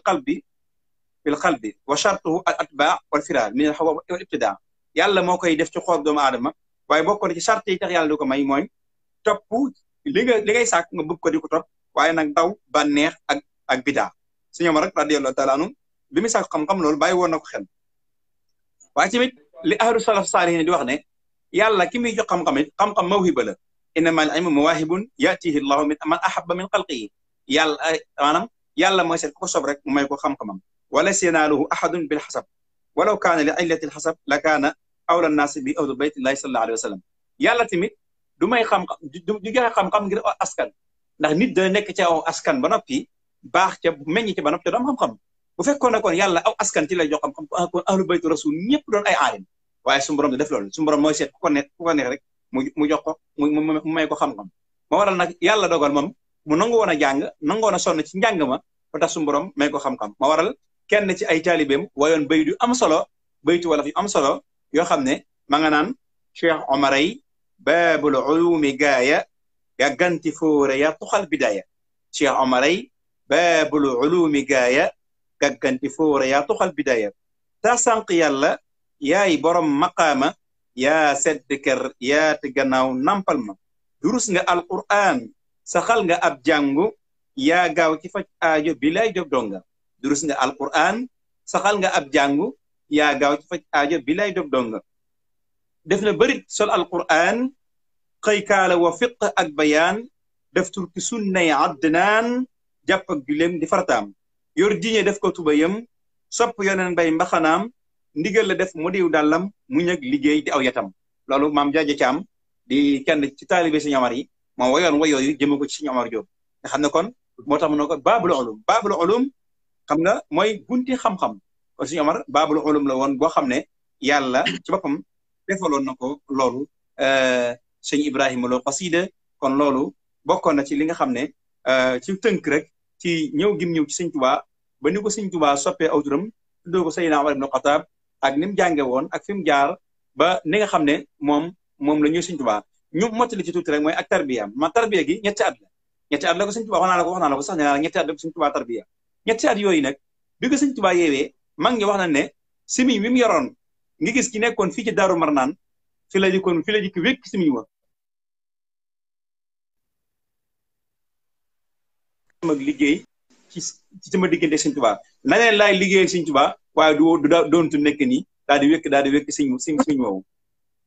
qalbi wa shartuhu al atbaa wal firar min al hawa wal ibtidaa yàlla moo koy def ci xool doomu aadama waaye bokk na ci charte yi tax yàlla di ko may mooy topp li ngay sàkk nga bëgg ko di ko topp waaye nag daw bànneex ak bidaa Sëñ Omar rek radiyallahu taala anhu bi muy sàkk xam-xam loolu bàyyi woon na ko xel waaye tamit li ahlu salaf saalihin di wax ne yàlla ki muy jox xam-xam it xam-xam mawhiba la innamal ilmu mawahibun yatihi llahu min man ahabba min xalqihi yàlla maanaam yàlla mooy seet ku ko sob rek mu may ko xam-xamam wala yanaaluhu ahadun bil xasab walaw kaana li illati l xasab la kaana awla naasi bi awdu baytillahi sallallahu alayhi wa sallam yàlla tamit du may xam-xam du joxe xam-xam ngir askan ndax nit dana nekk ci aw askan ba noppi baax ca meññ ca ba noppi te doom xam-xam bu fekkoon ne kon yàlla aw askan ci lay jox xam-xam kon ahlu baytu rasul ñëpp doon ay aalim waaye suñu borom di def loolu suñu borom mooy seet ku ko neex rek mu jox ko mu may ko xam-xam moo waral nag yàlla dogal moom mu nangu woon a jàng nangu woon a sonn ci njàng ma ba tax suñu borom may ko xam-xam moo waral kenn ci ay taalibeem wayoon bayt yu am solo baytu wala yu am solo yoo xam ne ma nga naan Cheikh Omaray baabul ulumi gaaya gàgganti fóore ya tuxal bidaaya Cheikh Omaray baabul ulumi gaaya gàgganti fóore ya tuxal bidaaya ta sànq yàlla yaay borom maqaama yaa sedd kër yaa te gannaaw nampal ma durus nga alquran saxal nga ab jàngu yaa gaaw ci faj aajo bi lay job donga durus nga alquran saxal nga ab jàngu yaa gaaw ci faj aajo bi lay job donga def na bërit sol alquran xëy kaala wa fiq ak bayaan def turki sunnay addnaan jàpp ak juleem di farataam yor diine def ko tubayam sopp yoneen bay mbaxanaam ndigal la def mu diw dàllam muñ ak liggéey di aw yatam loolu maam jaaje caam di kenn ci taalibe Sëñ Omar yi moom wayoon wayooyu jëme ko ci Sëñ Omar Jóob nga xam ne kon moo tax mu ne ko baabul ulum xam nga mooy bunti xam-xam kon Sëñ Omar baabul ulum la woon boo xam ne yàlla ci boppam defaloon na ko loolu sëñ Ibrahima Lo xasida kon loolu bokkoon na ci li nga xam ne ci tënk rek ci ñëw gim ñëw ci Sëñ Tuubaa ba ni ko Sëñ Tuubaa soppee aw turam tuddoo ko Seydina Omar ibn Xattaab ak ni mu jànge woon ak fi mu jaar ba ni nga xam ne moom la ñuy Sëñ Tuubaa ñu mottali ci tuuti rek mooy ak tarbiya ma tarbiya gi ñetti at la ko Sëñ Tuubaa wax naa la ko sax ne naa ñetti at la ko Sëñ Tuubaa tarbiya ñetti at yooyu nag bi ko Sëñ Tuubaa yeewee mag ñi wax na ne simiñ mi mu yoroon ngi gis ki nekkoon fii ci Daaru Marnaan fi la jikki wékk simiñ wa mag liggéey ci sama diggante Sëñ Tuubaa na leen laay liggéeyal Sëñ Tuubaa waaye doontu nekk nii daal di wékk simiñ woowu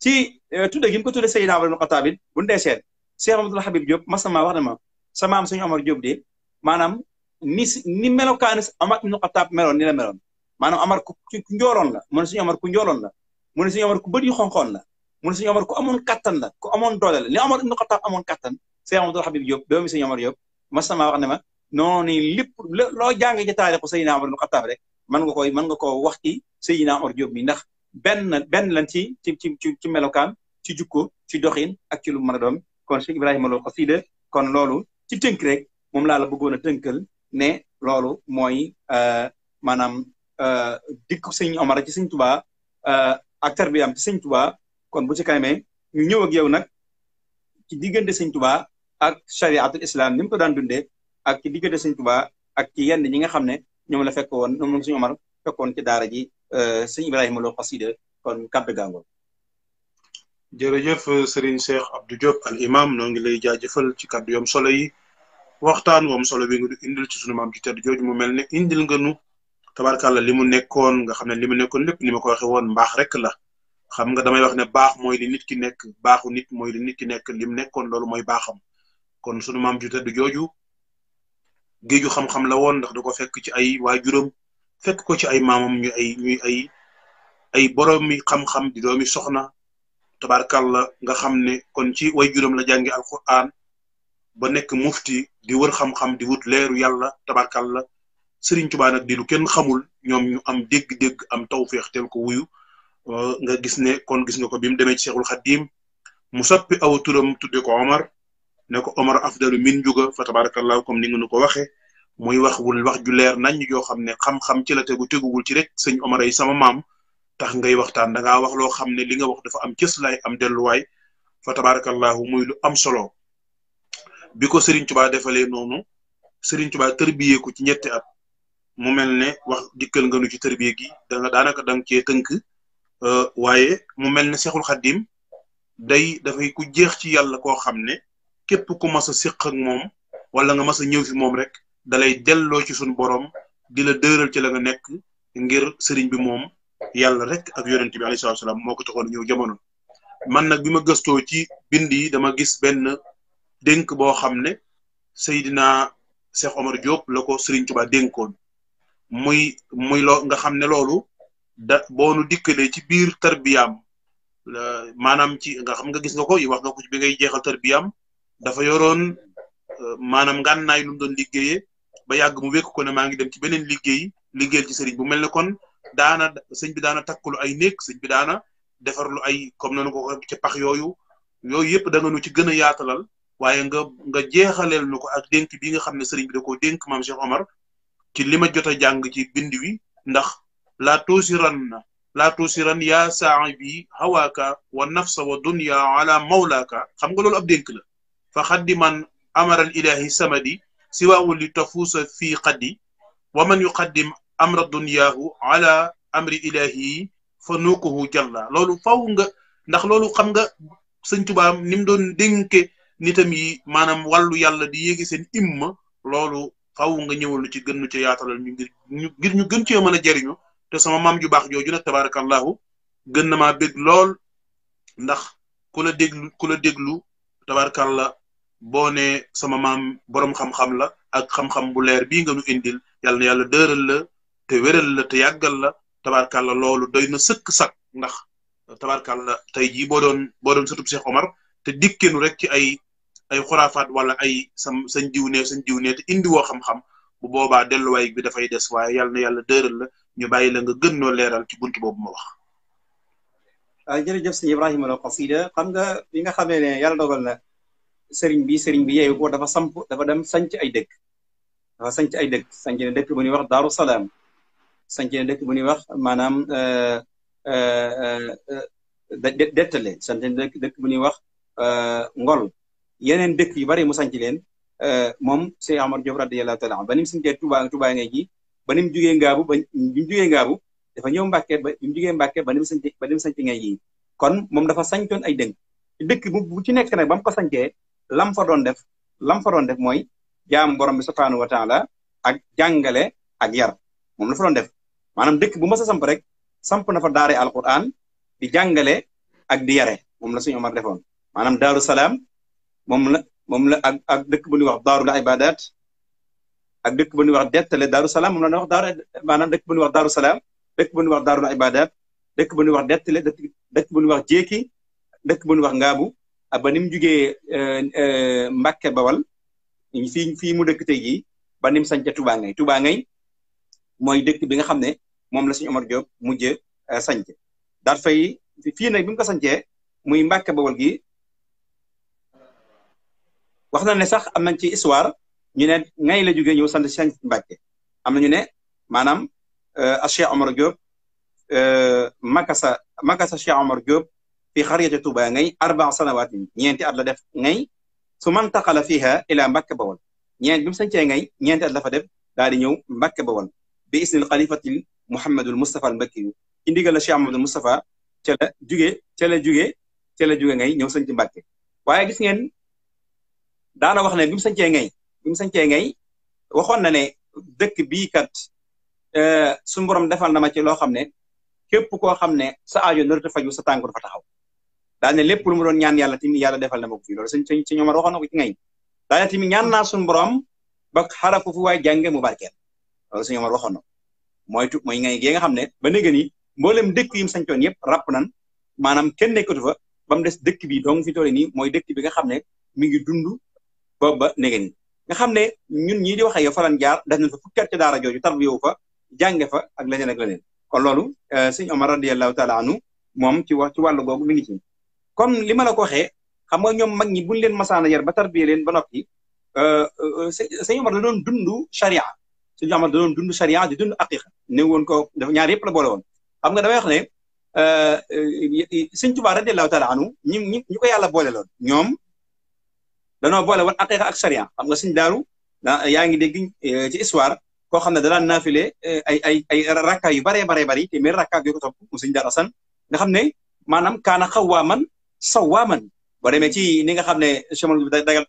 ci tudde gi mu ko tudde Seydina Omar ibn Xattaab it bu ndee seet Cheikh Amadou Habib Diop mas na maa wax ne ma sa maam Sëñ Omar Diop de maanaam ni melokaani Omar ibn Xattaab meloon ni la meloon maanaam Omar ku njooloon la mu ne Sëñ Omar ku njooloon la mu ne Sëñ Omar ku bët yu xonqoon la mu ne Sëñ Omar ku amoon kattan la ku amoon doole la ni Omar ibn Xattaab amoon kattan Cheikh Amadou Habib Diop doomi Sëñ Omar Diop mas na maa wax ne ma noonu lépp loo jàng ci taarixu Seydina Omar ibn Xattaab rek mën nga koo wax ci Seydina Omar Diop mi ndax benn lan ci melokaan ci jukko ci doxin ak ci lu mën a doon kon Cheikh Ibrahima Lo xasida kon loolu ci tënk rek moom laa la bëggoon a tënkal ne loolu mooy maanaam dikku Sëñ Omar ci Sëñ Tuubaa ak tarbiyaam ci Sëñ Tuubaa kon bu ci kanamee ñu ñëw ak yow nag ci diggante Sëñ Tuubaa ak chariatul islam ni mu ko daan dundee ak ci diggante Sëñ Tuubaa ak ci yenn ñi nga xam ne ñoom la fekk woon ñoom Sëñ Omar fekkoon ci daara ji Sëñ Ibrahima Lo xasida kon kàddu gàngoor jërëjëf Serigne Cheikh Abdou Diop al imam noo ngi lay jaajëfal ci kàddu yom solo yi waxtaan wam solo bi nga du indil ci sunu maam ci tedd jooju mu mel ne indil nga nu tabarkàlla li mu nekkoon nga xam ne li mu nekkoon lépp ni ma ko waxee woon mbaax rek la xam nga damay wax ne baax mooy li nit ki nekk baaxu nit mooy li nit ki nekk li mu nekkoon loolu mooy baaxam kon sunu maam ci tedd jooju géeju xam-xam la woon ndax da ko fekk ci ay waajuram fekk ko ci ay maamam ñuy ay boroomi xam-xam di doomi soxna tabarkàlla nga xam ne kon ci waajuram la jàngi alquran ba nekk mufti di wër xam-xam di wut leeru yàlla tabarkàlla Sëriñ Tuubaa nag di lu kenn xamul ñoom ñu am dégg-dégg am tawféex teel ko wuyu nga gis ne kon gis nga ko bi mu demee ci Seexul Xaddiim mu soppi aw turam tudde ko Omar ne ko Omar afdalu min juga fa tabarakallahu comme ni nga nu ko waxee muy wax ju leer nañ yoo xam ne xam-xam ci la teguwul ci rek sëñ Omar ay sama maam tax ngay waxtaan da ngaa wax loo xam ne li nga wax dafa am cëslaay am delluwaay fa tabarakallahu muy lu am solo bi ko Serigne Touba defalee noonu Serigne Touba tërbiyee ko ci ñetti at mu mel ne wax dikkal nga nu ci tërbiye gi daanaka da nga cee tënk waaye mu mel ne Seexul Xaddiim dafay ku jeex ci yàlla koo xam ne képp ku mas a séq ak moom wala nga mas a ñëw fi moom rek dalay delloo ci suñu borom di la dëral ci la nga nekk ngir sëriñ bi moom yàlla rek ak yonent bi alayhi salaatu salaam moo ko taxoon ñëw jamono. man nag bi ma gëstoo ci bind yi dama gis benn dénk boo xam ne Seydina Cheikh Omar Diop la ko Serigne Touba dénkoon muy loo nga xam ne loolu boo nu dikkalee ci biir tarbiyaam maanaam ci nga xam nga gis nga ko wax nga ko ci bi ngay jeexal tarbiyaam dafa yoroon maanaam ngànnaay lu mu doon liggéeyee ba yàgg mu wékk ko ne maa ngi dem ci beneen liggéeyal ci sëriñ bu mel ne kon sëñ bi daana takkulu ay néeg sëñ bi daana defarlu ay comme noonu ko ci pax yooyu yëpp da nga nu ci gën a yaatalal waaye nga jeexaleel nu ko ak dénk bi nga xam ne sëriñ bi da koo dénk maam Cheikh Omar ci li ma jot a jàng ci bind wi ndax laa tuusiran yaa saahibi hawaaka wa nafsa wa dunya ala mawlaaka xam nga loolu ab dénk la fa xaddiman amaral ilahi samadi siwaawu li tafuusa fii xaddi wa man yuqaddim amra dunyaahu ala amri ilahi fa nuukuhu jalla loolu faw nga ndax loolu xam nga sëñ Tuubaa ni mu doon dénke nitam yi maanaam wàllu yàlla di yéegi seen imma loolu faw nga ñëwal lu ci gën nu ci yaatalal ngir ñu gën cee mën a jariñu te sama maam ju baax jooju nag tabarakallahu gën na maa bég lool ndax ku la déglu tabarakallah boo ne sama maam boroom xam-xam la ak xam-xam bu leer bii nga nu indil yàlla na yàlla dëral la te wéral la te yàggal la tabarakallah loolu doy na sëkk sak ndax tabarakallah tey jii boo doon sëtub Cheikh Omar te dikkenu rek ci ay xuraafaat wala ay sañ diw ne te indi woo xam-xam bu boobaa delluwaay bi dafay des waaye yàlla na yàlla dëral la ñu bàyyi la nga gën noo leeral ci buntu boobu ma wax. jërëjëf sëñ Ibrahima al Qasida xam nga bi nga xamee ne yàlla dogal na sëriñ bi yeewu ko dafa dem sanc ay dëkk sanc ne dëkk bu ñuy wax Daaru Salaam sanc ne dëkk bu ñuy wax maanaam dettale sanc ne dëkk bu ñuy wax Ngol yeneen dëkk yu bari mu sanc leen moom Cheikh Omar Diop radiyallahu taala ba ni mu sancee Touba ngay ji ba ni mu jugee Ngaabu dafa ñëw Mbàkke ba ni mu jugee Mbàkke ba ni mu sanc ngay ji kon moom dafa sancoon ay dëkk bu ci nekk nag ba mu ko sancee lam fa doon def mooy jaam borom bi subhaanahu wa taala ak jàngale ak yar moom la fa doon def maanaam dëkk bu mas a samp rek samp na fa daare alquran di jàngale ak di yare moom la suñu Omar defoon maanaam Daaru Salaam moom la ak dëkk bu ñuy wax daarul ibadat ak dëkk bu ñuy wax dettale Daaru Salaam moom la wax maanaam dëkk bu ñuy wax Daaru Salaam dëkk bu ñuy wax daarul ibadat dëkk bu ñuy wax dettale dëkk bu ñuy wax jéeki dëkk bu ñuy wax ngaabu ba ni mu jugee Mbàkke Bawal fii mu dëkk tey jii ba ni mu sañca Touba Ngay mooy dëkk bi nga xam ne moom la suñu Omar Diop mujj sañc daal fay fii nag bi mu ko sañcee muy Mbàkke Bawal gi wax na ne sax am nañ ci histoire ñu ne ngay la jógee ñëw sant sañc Mbàkke am na ñu ne maanaam a Cheikh Omar Diop makasa Cheikh Omar Diop fi xariyati Touba Ngay 4 sanawaatin ñeenti at la def ngay su man taqala fiha ila Mbàkke Bawal bi mu sañcee ngay ñeenti at la fa def daal di ñëw Mbàkke Bawal bi isnil xalifatil Mouhamadul Moustapha al Mbakki ci ndigal la Cheikh Amadou Moustapha ca la jóge ngay ñëw sañc Mbàkke waaye gis ngeen daana wax ne bi mu sañcee ngay waxoon na ne dëkk bii kat suñu borom defal na ma ci loo xam ne képp koo xam ne sa aajo narata faju sa tànk dafa taxaw daal ne lépp lu mu doon ñaan yàlla tamit yàlla defal na ma ko fii loolu sëñ Omar waxoon na ko ci ngay daal ne tamit ñaan naa suñu borom ba xarafu fu waay jànge mu barkeel loolu sëñ Omar waxoon na mooy ngay gi nga xam ne ba léegi nii mboolem dëkk yi mu sañcoon yëpp ràpp nan maanaam kenn nekkatu fa ba mu des dëkk bi donc fi toll nii mooy dëkk bi nga xam ne mi ngi dund boobu ba léegi nii nga xam ne ñun ñii di wax ak yow fa lan jaar def nañ fa fukki at ci daara jooju tarbiyewu fa jànge fa ak leneen kon loolu sëñ Omar radiyallahu taala anhu moom ci wàllu googu mi ngi ci kon li ma la ko waxee xam nga ñoom mag ñi buñ leen masaana yar ba tarbiye leen ba noppi sëñ Omar da doon dund charia sëñ Omar da doon dund charia di dund aqiqa ne woon ko dafa ñaar yëpp la boole woon xam nga damay wax ne sëñ Tuubaa radiyallahu taala anhu ñi ko yàlla boole loon ñoom danoo boole woon aqiqa ak charia xam nga sëñ Daaru yaa ngi dégg ci histoire koo xam ne da daan naafile ay rakka yu bari te mais rakka yu ko topp mu sëñ Daaru Asan nga xam ne maanaam kaana xawaaman sawaaman boo demee ci ni nga xam ne chemal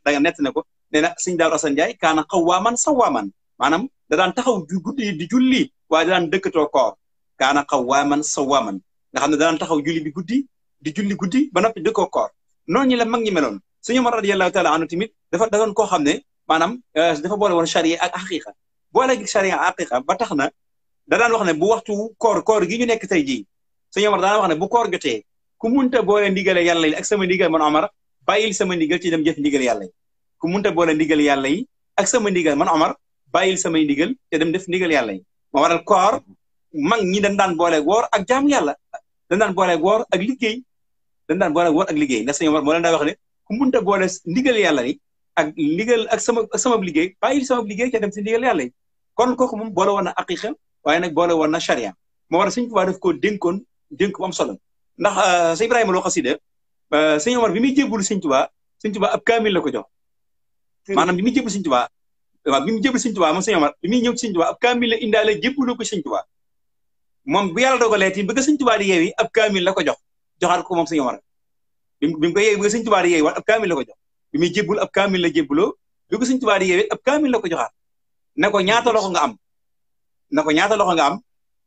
daga nett na ko nee na sëñ Daaru Asan Njaay kaana xawaaman sawaaman maanaam da daan taxaw guddi di julli waaye da daan dëkkatoo koor kaana qawwaaman sawwaaman nga xam ne daan taxaw julli bi guddi di julli guddi ba noppi di ko koor noonu ñi la mag ñi meloon sëñ Omar radiyallahu taala anhu tamit dafa doon koo xam ne maanaam dafa boole woon charia ak xaqiqa boole gi charia ak xaqiqa ba tax na da daan wax ne bu waxtu koor gi ñu nekk tey jii sëñ Omar daan wax ne bu koor jotee ku munta boole ndigale yàlla yi ak sama ndigal man Omar bàyyil sama ndigal ci dem jëf ndigal yàlla yi ku munta boole ndigal yàlla yi ak sama ndigal man Omar bàyyil samay ndigal te dem def ndigal yàlla yi moo waral koor mag ñi dañ daan boole woor ak jaamu yàlla dañ daan boole woor ak liggéey dañ daan boole woor ak liggéey ndax sëñ Omar moo leen daa wax ne ku munta boole ndigal yàlla yi ak ndigal ak sama liggéey bàyyil sama liggéey te dem si ndigal yàlla yi kon kooku moom boole woon na aqiqa waaye nag boole woon na charia moo waral sëñ Tuubaa daf koo dénkoon dénk bu am solo ndax sëñ Ibrahima loo xasida sëñ Omar bi muy jébbulu sëñ Tuubaa ab kaamil la ko jox maanaam bi muy jébbulu sëñ Tuubaa waaw bi mu jébbulu sëñ Tuubaa moom sëñ Omar bi muy ñëw ci sëñ Tuubaa ab kaamil la indaale jébbulu ko sëñ Tuubaa moom bu yàlla dogalee ti bëgg sëñ Tuubaa di yeewi ab kaamil la ko joxaat ko moom sëñ Omar bi mu ko yeewi bëgg sëñ Tuubaa di yeewi waat ab kaamil la ko jox bi muy jébbul ab kaamil la jébbuloo bi ko sëñ Tuubaa di yeewi ab kaamil la ko joxaat ne ko ñaata loxo nga am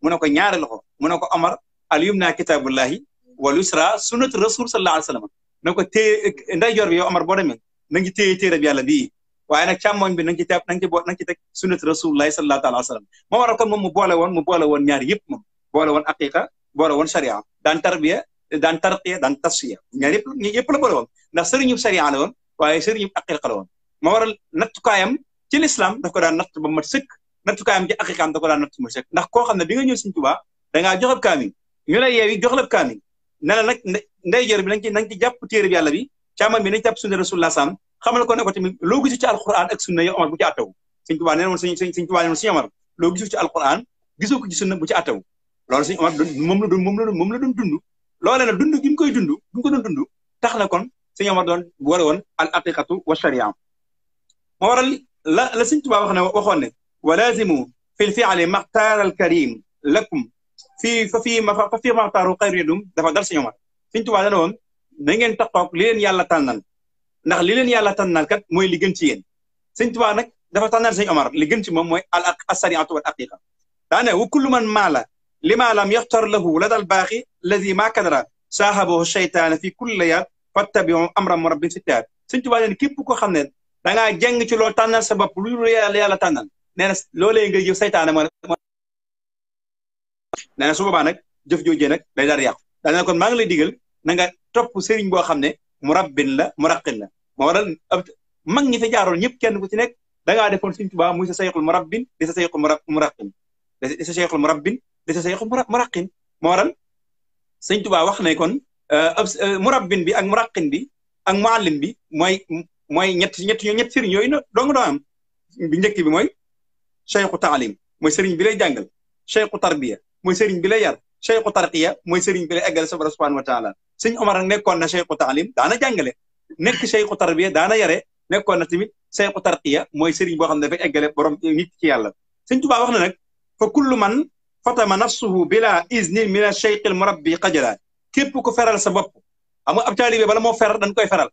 mu ne ko ñaari loxo mu ne ko Omar al yumna kitaabullahi wal yusra sunnatu rasul sallallahu alayhi wa sallam na ko téye ndeyjoor bi yow Omar boo demee na ngi téye téere bi yàlla bii waaye nag càmmoñ bi na nga ci teg sunnatu rasulullahi sallallahu alayhi wa sallam moo waral kon moom mu boole woon ñaar yëpp moom boole woon aqiqa boole woon sharia daan tarbiya daan tarqiya daan tasfiya ñaar yëpp la boole woon ndax sëriñu sharia la woon waaye sëriñu aqiqa la woon moo waral nattukaayam ci l'islam daf ko daan natt ba mat sëkk nattukaayam ci aqiqaam da ko daan natt ba mat sëkk ndax koo xam ne bi nga ñëw Sëriñ Tuubaa da ngaa jox ab kaamil ñu lay yeewi jox la ab kaamil ne la nag ndeyjoor bi nañ ci jàpp téere bi yàlla bi càmmoñ bi nañ jàpp sunna rasulullah sam xamal ko ne ko tamit loo gisu ci alquran ak sunna yow Omar bu ci attaw Sëriñ Tuubaa nee woon Sëriñ Tuubaa nee woon Sëriñ Omar loo gisu ci alquran gisoo ko ci sunna bu ci attaw loolu Sëriñ Omar moom la doon dund loolee nag dund gi mu koy dund gi mu ko doon dund tax na kon Sëriñ Omar doon boole woon al aqiqatu wa sharia moo waral la Sëriñ Tuubaa waxoon ne wa lazimu fil fi'li maxtaar al karim lakum fa fii maxtaaru xayru yadum dafa dar Sëriñ Omar Sëriñ Tuubaa dana woon na ngeen taxaw li leen yàlla tànnal ndax li leen yàlla tànnal kat mooy li gën ci yéen Sëriñ Tuubaa nag dafa tànnal Sëriñ Omar li gën ci moom mooy al asariatu wal aqiqa daane wa kullu man maala lima lam yaxtar lahu ladal baaxi lazi ma kadara saahabahu sheytaane fi kulli layal fattabiu amra murabbin sittaar Sëriñ Tuubaa leen képp ko xam ne da ngaa jeng ci loolu tànnal sa bopp lu yàlla tànnal nee na loolee nga jëf saytaane nee na su boobaa nag jëf joojee nag day daal yàqu daane kon maa ngi lay digal na nga topp sëriñ boo xam ne murabbin la muraqin la moo waral mag ñi fi jaaroon ñëpp kenn ku ci nekk da ngaa defoon Sëriñ Tuubaa muy sa sayxul murabbin di sa sayxul muraqin di sa sayxul murabbin di sa sayxul muraqin moo waral Sëriñ Tuubaa wax ne kon murabbin bi ak muraqin bi ak muallim bi mooy ñett sëriñ yooyu na dong doo am bi njëkk bi mooy cheikhu taalim mooy sëriñ bi lay jàngal cheikhu tarbiya mooy sëriñ bi lay yar cheikhu tarqiya mooy sëriñ bi lay eggal sa borom subhanahu wa taala Sëriñ Omar nag nekkoon na cheikhu taalim daana jàngale nekk cheikhu tarbiya daana yare nekkoon na tamit cheikhu tarqiya mooy sëriñ boo xam ne dafay eggale borom nit ci yàlla Sëriñ Tuubaa wax na nag fa kullu man fatama nafsuhu bila iznin min ash-shaykh al-murabbi xajala képp ku feral sa bopp xam nga ab taalibe bala moo fer dañ koy feral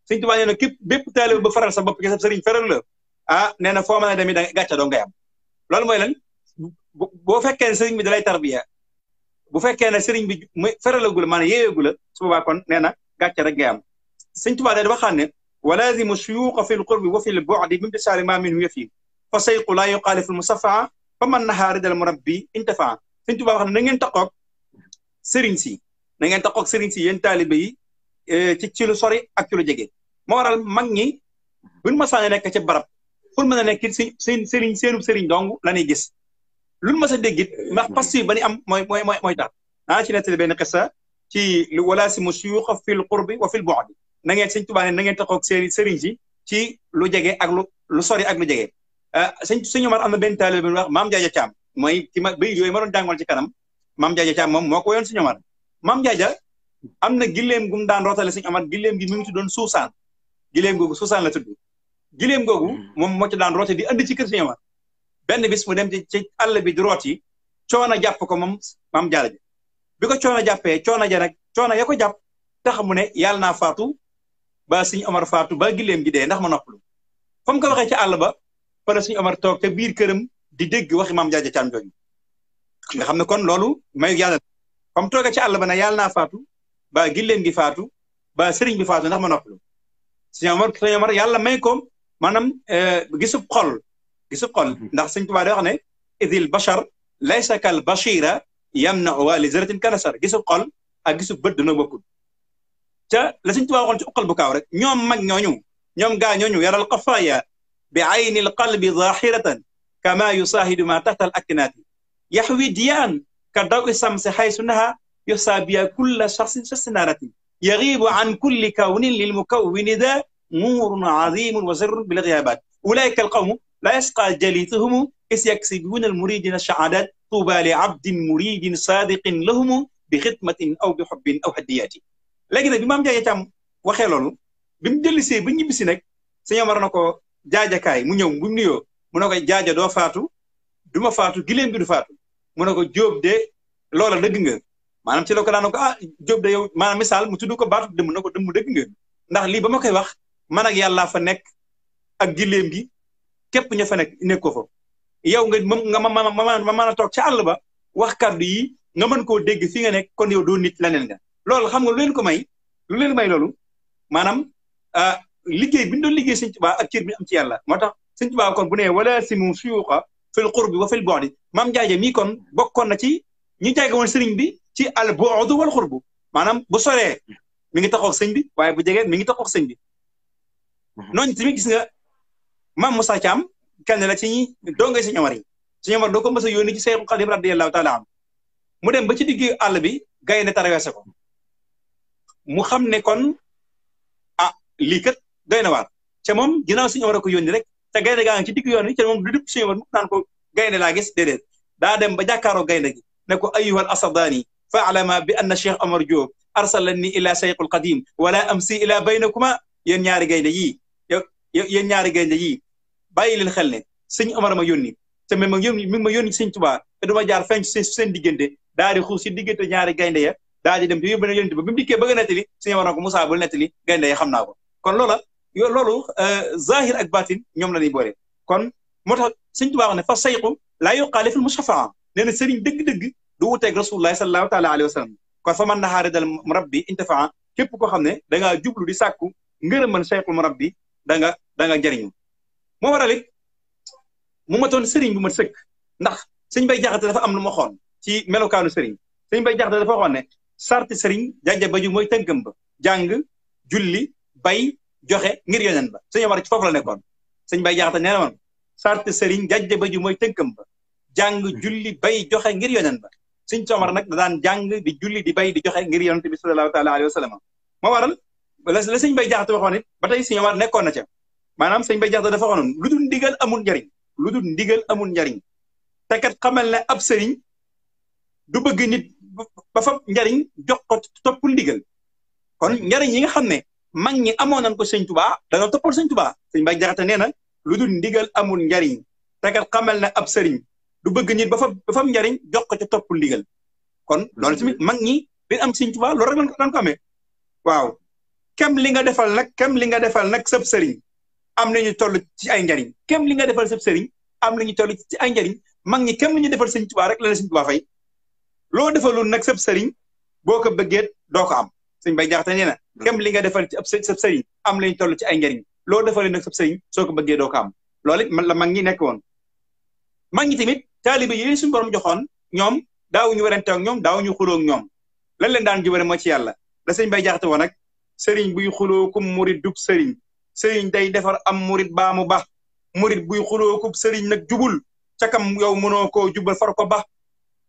Sëriñ Tuubaa nee na képp bépp taalibe ba feral sa bopp ci sa sëriñ feral la nee na foo mën a demee da gàcce doo ngay am loolu mooy lan boo fekkee ne sëriñ bi dalay tarbiya bu fekkee ne sëriñ bi feralagu la maanaam yeeweegu la su boobaa kon nee na gàcce rek ngay am Sëriñ Tuubaa dafa xam ne wa lazimu shuyuuqa fi l-qurbi wa fi l-bu'di bimtisaali ma minhu yafi fa sayqu laa yuxaalifu l-musafaa fa man nahaa ridal murabbi intafaa Sëriñ Tuubaa wax ne na ngeen taxoog sëriñ si na ngeen taxoog sëriñ si yéen taalibe yi ci lu sori ak ci lu jege moo waral mag ñi buñ ma saane nekk ci barab ful mën a nekk seenub sëriñ dong la ñuy gis luñ ma sa déggit ndax pas ba ni am mooy tax ci nettali benn xissa ci wala si mu suyuuxa fil qurbi wa fil bu'di na ngeen Sëriñ Tuubaa ne na ngeen taxoog sëriñ si ci lu jege ak lu sori ak lu jege Sëriñ Omar am na benn taalibe bi wax Maam Jaaja Caam mooy ki ma bay yooyu ma doon jàngoon ci kanam Maam Jaaja Caam moom moo ko woyoon Sëriñ Omar Maam Jaaja am na gileem gum daan rootale Sëriñ Omar gileem gi mi ngi tuddoon suusaan gileem googu suusaan la tudd gileem googu moom moo ci daan roote di andi ci kër Sëriñ Omar benn bis mu dem ci àll bi di root yi coono jàpp ko moom Maam Jaaja bi ko coono jàppee coono ya ko jàpp tax mu ne yàlla naa faatu ba Sëriñ Omar faatu ba gileem gi dee ndax ma noppalu fa mu ko waxee ci àll ba fa la Sëriñ Omar toog te biir këram di dégg waxi Maam Jaaja Caam jooju nga xam ne kon loolu mayu yàlla comme tooga ci àll ba ne yàlla naa faatu ba gilleem gi faatu ba sëriñ bi faatu ndax ma noppalu sëñ Omar yàlla may ko maanaam gisub xol ndax sëñ Tuubaa day wax ne idil bashar laysa kal bashira yamna wa li zaratin kanasar gisub xol ak gisub bët dana bokkul ca la sëñ Tuubaa waxoon ci uqal bu kaaw rek ñoom mag ñooñu ñoom gaa ñooñu yaral qafaaya bi ayni al qalbi zahiratan kama yusahidu ma tahta al aknaati yaxwi diyaan ka daw samsi xaysu naha yusabiya kulla shakhsin naaratin yagibu an kulli kawnin lil mukawwini da nuurun azimun wa sirrun bil ghiyabat ulaika al qawmu la yasqa jalituhum is yaksibuna al muridina shaadat tuuba li abdin muridin sadiqin lahum bi xidmatin aw bi xubbin aw hadiyati léegi nag bi maam Jaaja Caam waxee loolu bi mu dellisee ba ñibbisi nag sëñ Omar na ko jaajakaay mu ñëw bu mu nuyoo mu ne ko jaaja doo faatu du ma faatu gileem bi du faatu mu ne ko Jóob de loola dëgg nga maanaam ci la ko daan ko Jóob de yow maanaam misaal mu tudd ko baatu dëmm na ko dëmm dëgg nga ndax lii ba ma koy wax man ak yàlla fa nekk ak gileem gi képp ña fa nekk ko fa yow nga ma mën a toog ca àll ba wax kàddu yi nga mën koo dégg fi nga nekk kon yow doo nit leneen nga loolu xam nga lu leen ko may loolu maanaam liggéey bi ñu doon liggéey sëñ Tuubaa ak cër bi am ci yàlla moo tax sëñ Tuubaa kon bu ne wala simu suyuuxa fil qurbi wa fil bu'di maam Jaaja mii kon bokkoon na ci ñu jege woon sëriñ bi ci al bu'du wal qurbu maanaam bu soree mi ngi taxaw ak sëñ bi waaye bu jege mi ngi taxaw ak sëñ bi noonu tamit gis nga maam Moussa Thiam kenn la ci ñi dongay sëñ Omar yi sëñ Omar doo ko mës a yónni ci Seexul Xadim radiyallahu taala anhu mu dem ba ci digg àll bi gaynde traversé ko mu xam ne kon lii kat doy na waar ca moom ginnaaw sëñ Omar a ko yónni rek te gaynde gaa ngi ci digg yoon wi ca moom du dëpp sëñ Omar mu naan ko gaynde laa gis déedéet daa dem ba jàkkaaroo gaynde gi ne ko ayyuhal asadaani fa'lama bi anna Cheikh Omar Diop arsalani ila Seyxul Qadim wala amsi ila baynakuma yéen ñaari gaynde yii yéen ñaari gaynde yii bàyyi leen xel ne sëñ Omar ma yónni te mi ma yónni sëñ Tuubaa te duma jaar fenn seen diggante daa di xuus si diggante ñaari gaynde ya daa di dem te yóbbu na yónni ba bi mu dikkee bëgg a nettali sëñ Omar na ko Moussa bul nettali gaynde ya xam naa ko kon loolu zahir ak batin ñoom la ñuy boole kon moo tax sëñ Tuubaa wax ne fa sayqu laa yuqaalifu l-mushafaa nee na sëriñ dëgg-dëgg du wuteeg rasulullahi sallallahu taala alayhi wa sallam kon fa man naxaari dal murabbi intafaa képp koo xam ne da ngaa jublu di sàkku ngërëmal sayqul murabbi da nga jëriñu moo waral it mu matoon sëriñ bu ma sëkk ndax sëñ Bay Jaxate dafa am lu ma xoon ci melokaanu sëriñ sëñ Bay Jaxate dafa waxoon ne sarti sëriñ jajja baju mooy tënkam ba jàng julli bay joxe ngir yoneen ba sëñ Omar ci foofu la nekkoon sëñ Bay Jaxate nee na woon sarti sëriñ jajja baju mooy tënkam ba jàng julli bay joxe ngir yoneen ba sëñ Omar nag da daan jàng di julli di bay di joxe ngir yonent bi sallallahu taala alayhi wa sallam moo waral la sëñ Bay Jaxate waxoon it ba tey sëñ Omar nekkoon na ca maanaam sëñ Bay Jaxate dafa waxoon lu dul ndigal amul njariñ lu dul ndigal amul njariñ te kat xamal ne ab sëriñ du bëgg nit ba fa njariñ jox ko toppul ndigal kon njariñ yi nga xam ne mag ñi amoon nañ ko sëñ Tuubaa dañoo toppal sëñ Tuubaa sëñ Bay Jaxate nee na lu dul ndigal amul njariñ te kat xamal ne ab sëriñ du bëgg nit ba fa njariñ jox ko ca toppul ndigal kon loolu tamit mag ñi bi am sëñ Tuubaa loolu rek lañ ko amee waaw kem li nga defal nag sëb sëriñ am nañu toll ci ay njariñ kem li nga defal sëb sëriñ am nañu toll ci ay njariñ mag ñi kem li ñu defal sëñ Tuubaa rek la la sëñ Tuubaa fay loo defalul nag sëb sëriñ boo ko bëggee doo ko am sëñ Bay Jaxate nee na kem li nga defal ci ab sëb sëriñ am lañu toll ci ay njariñ loo defalul nag sëb sëriñ soo ko bëggee doo ko am loolu it la mag ñi nekk woon mag ñi tamit taalibe yi suñu borom joxoon ñoom daawuñu werante ak ñoom daawuñu xuloo ak ñoom lan leen daan jubale moo ci yàlla la sëñ Bay Jaxate woon nag sëriñ buy xuloo kum murit dub sëriñ sëriñ day defar am murit baa mu baax murit buy xuloo kub sëriñ nag jubul ca kam yow mënoo koo jubal far ko baax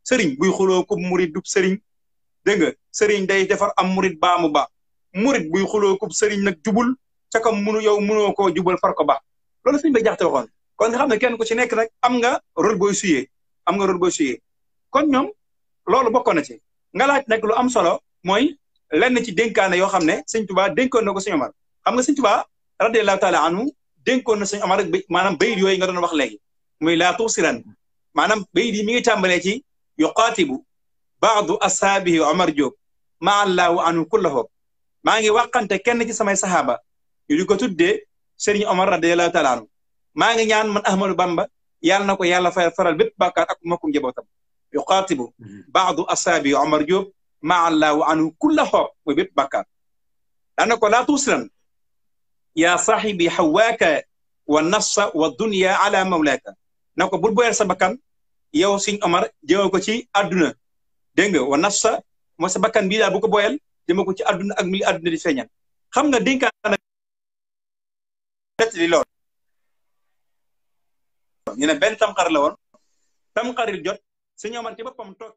sëriñ buy xuloo kub murit dub sëriñ dégg nga sëriñ day defar am murit baa mu baax murit buy xuloo kub sëriñ nag jubul ca kam yow mënoo koo jubal far ko baax loolu sëriñ Bay Jaxate waxoon kon nga xam ne kenn ku ci nekk nag am nga rôle booy suyee kon ñoom loolu bokkoon na ci nga laaj nag lu am solo mooy lenn ci dénkaane yoo xam ne sëñ Tuubaa dénkoon na ko sëñ Omar xam nga sëñ Tuubaa radiyallahu taala anhu dénkoon na sëñ Omar rek maanaam bayit yooyu nga doon wax léegi muy laa tuusiran maanaam bayit yi mi ngi tàmbalee ci yuqaatibu baadu ashaabihi Omar Diop ma allahu anhu kullahu maa ngi wàqante kenn ci samay saxaaba ñu di ko tuddee Sëriñ Omar radiyallahu taala anhu maa ngi ñaan man Ahmadou Bamba yàlla na ko yàlla faral bépp bàkkaar ak mokku njabootam yuqaatibu baadu asaabi Omar Diop maa allahu anhu kulla xoob mooy bépp bàkkaar daana ko laa tuusran yaa saaxibi xawaaka wa nafsa wa dunya ala mawlaaka na ko bul boyal sa bakkan yow Sëñ Omar jëme ko ci àdduna dégg nga wa nafsa mooy sa bakkan bii daal bu ko boyal jëme ko ci àdduna ak mi àdduna di feeñal xam nga dénkaana li lool ñu ne benn tamxar la woon tamxarit jot Sëñ Omar ci boppam toog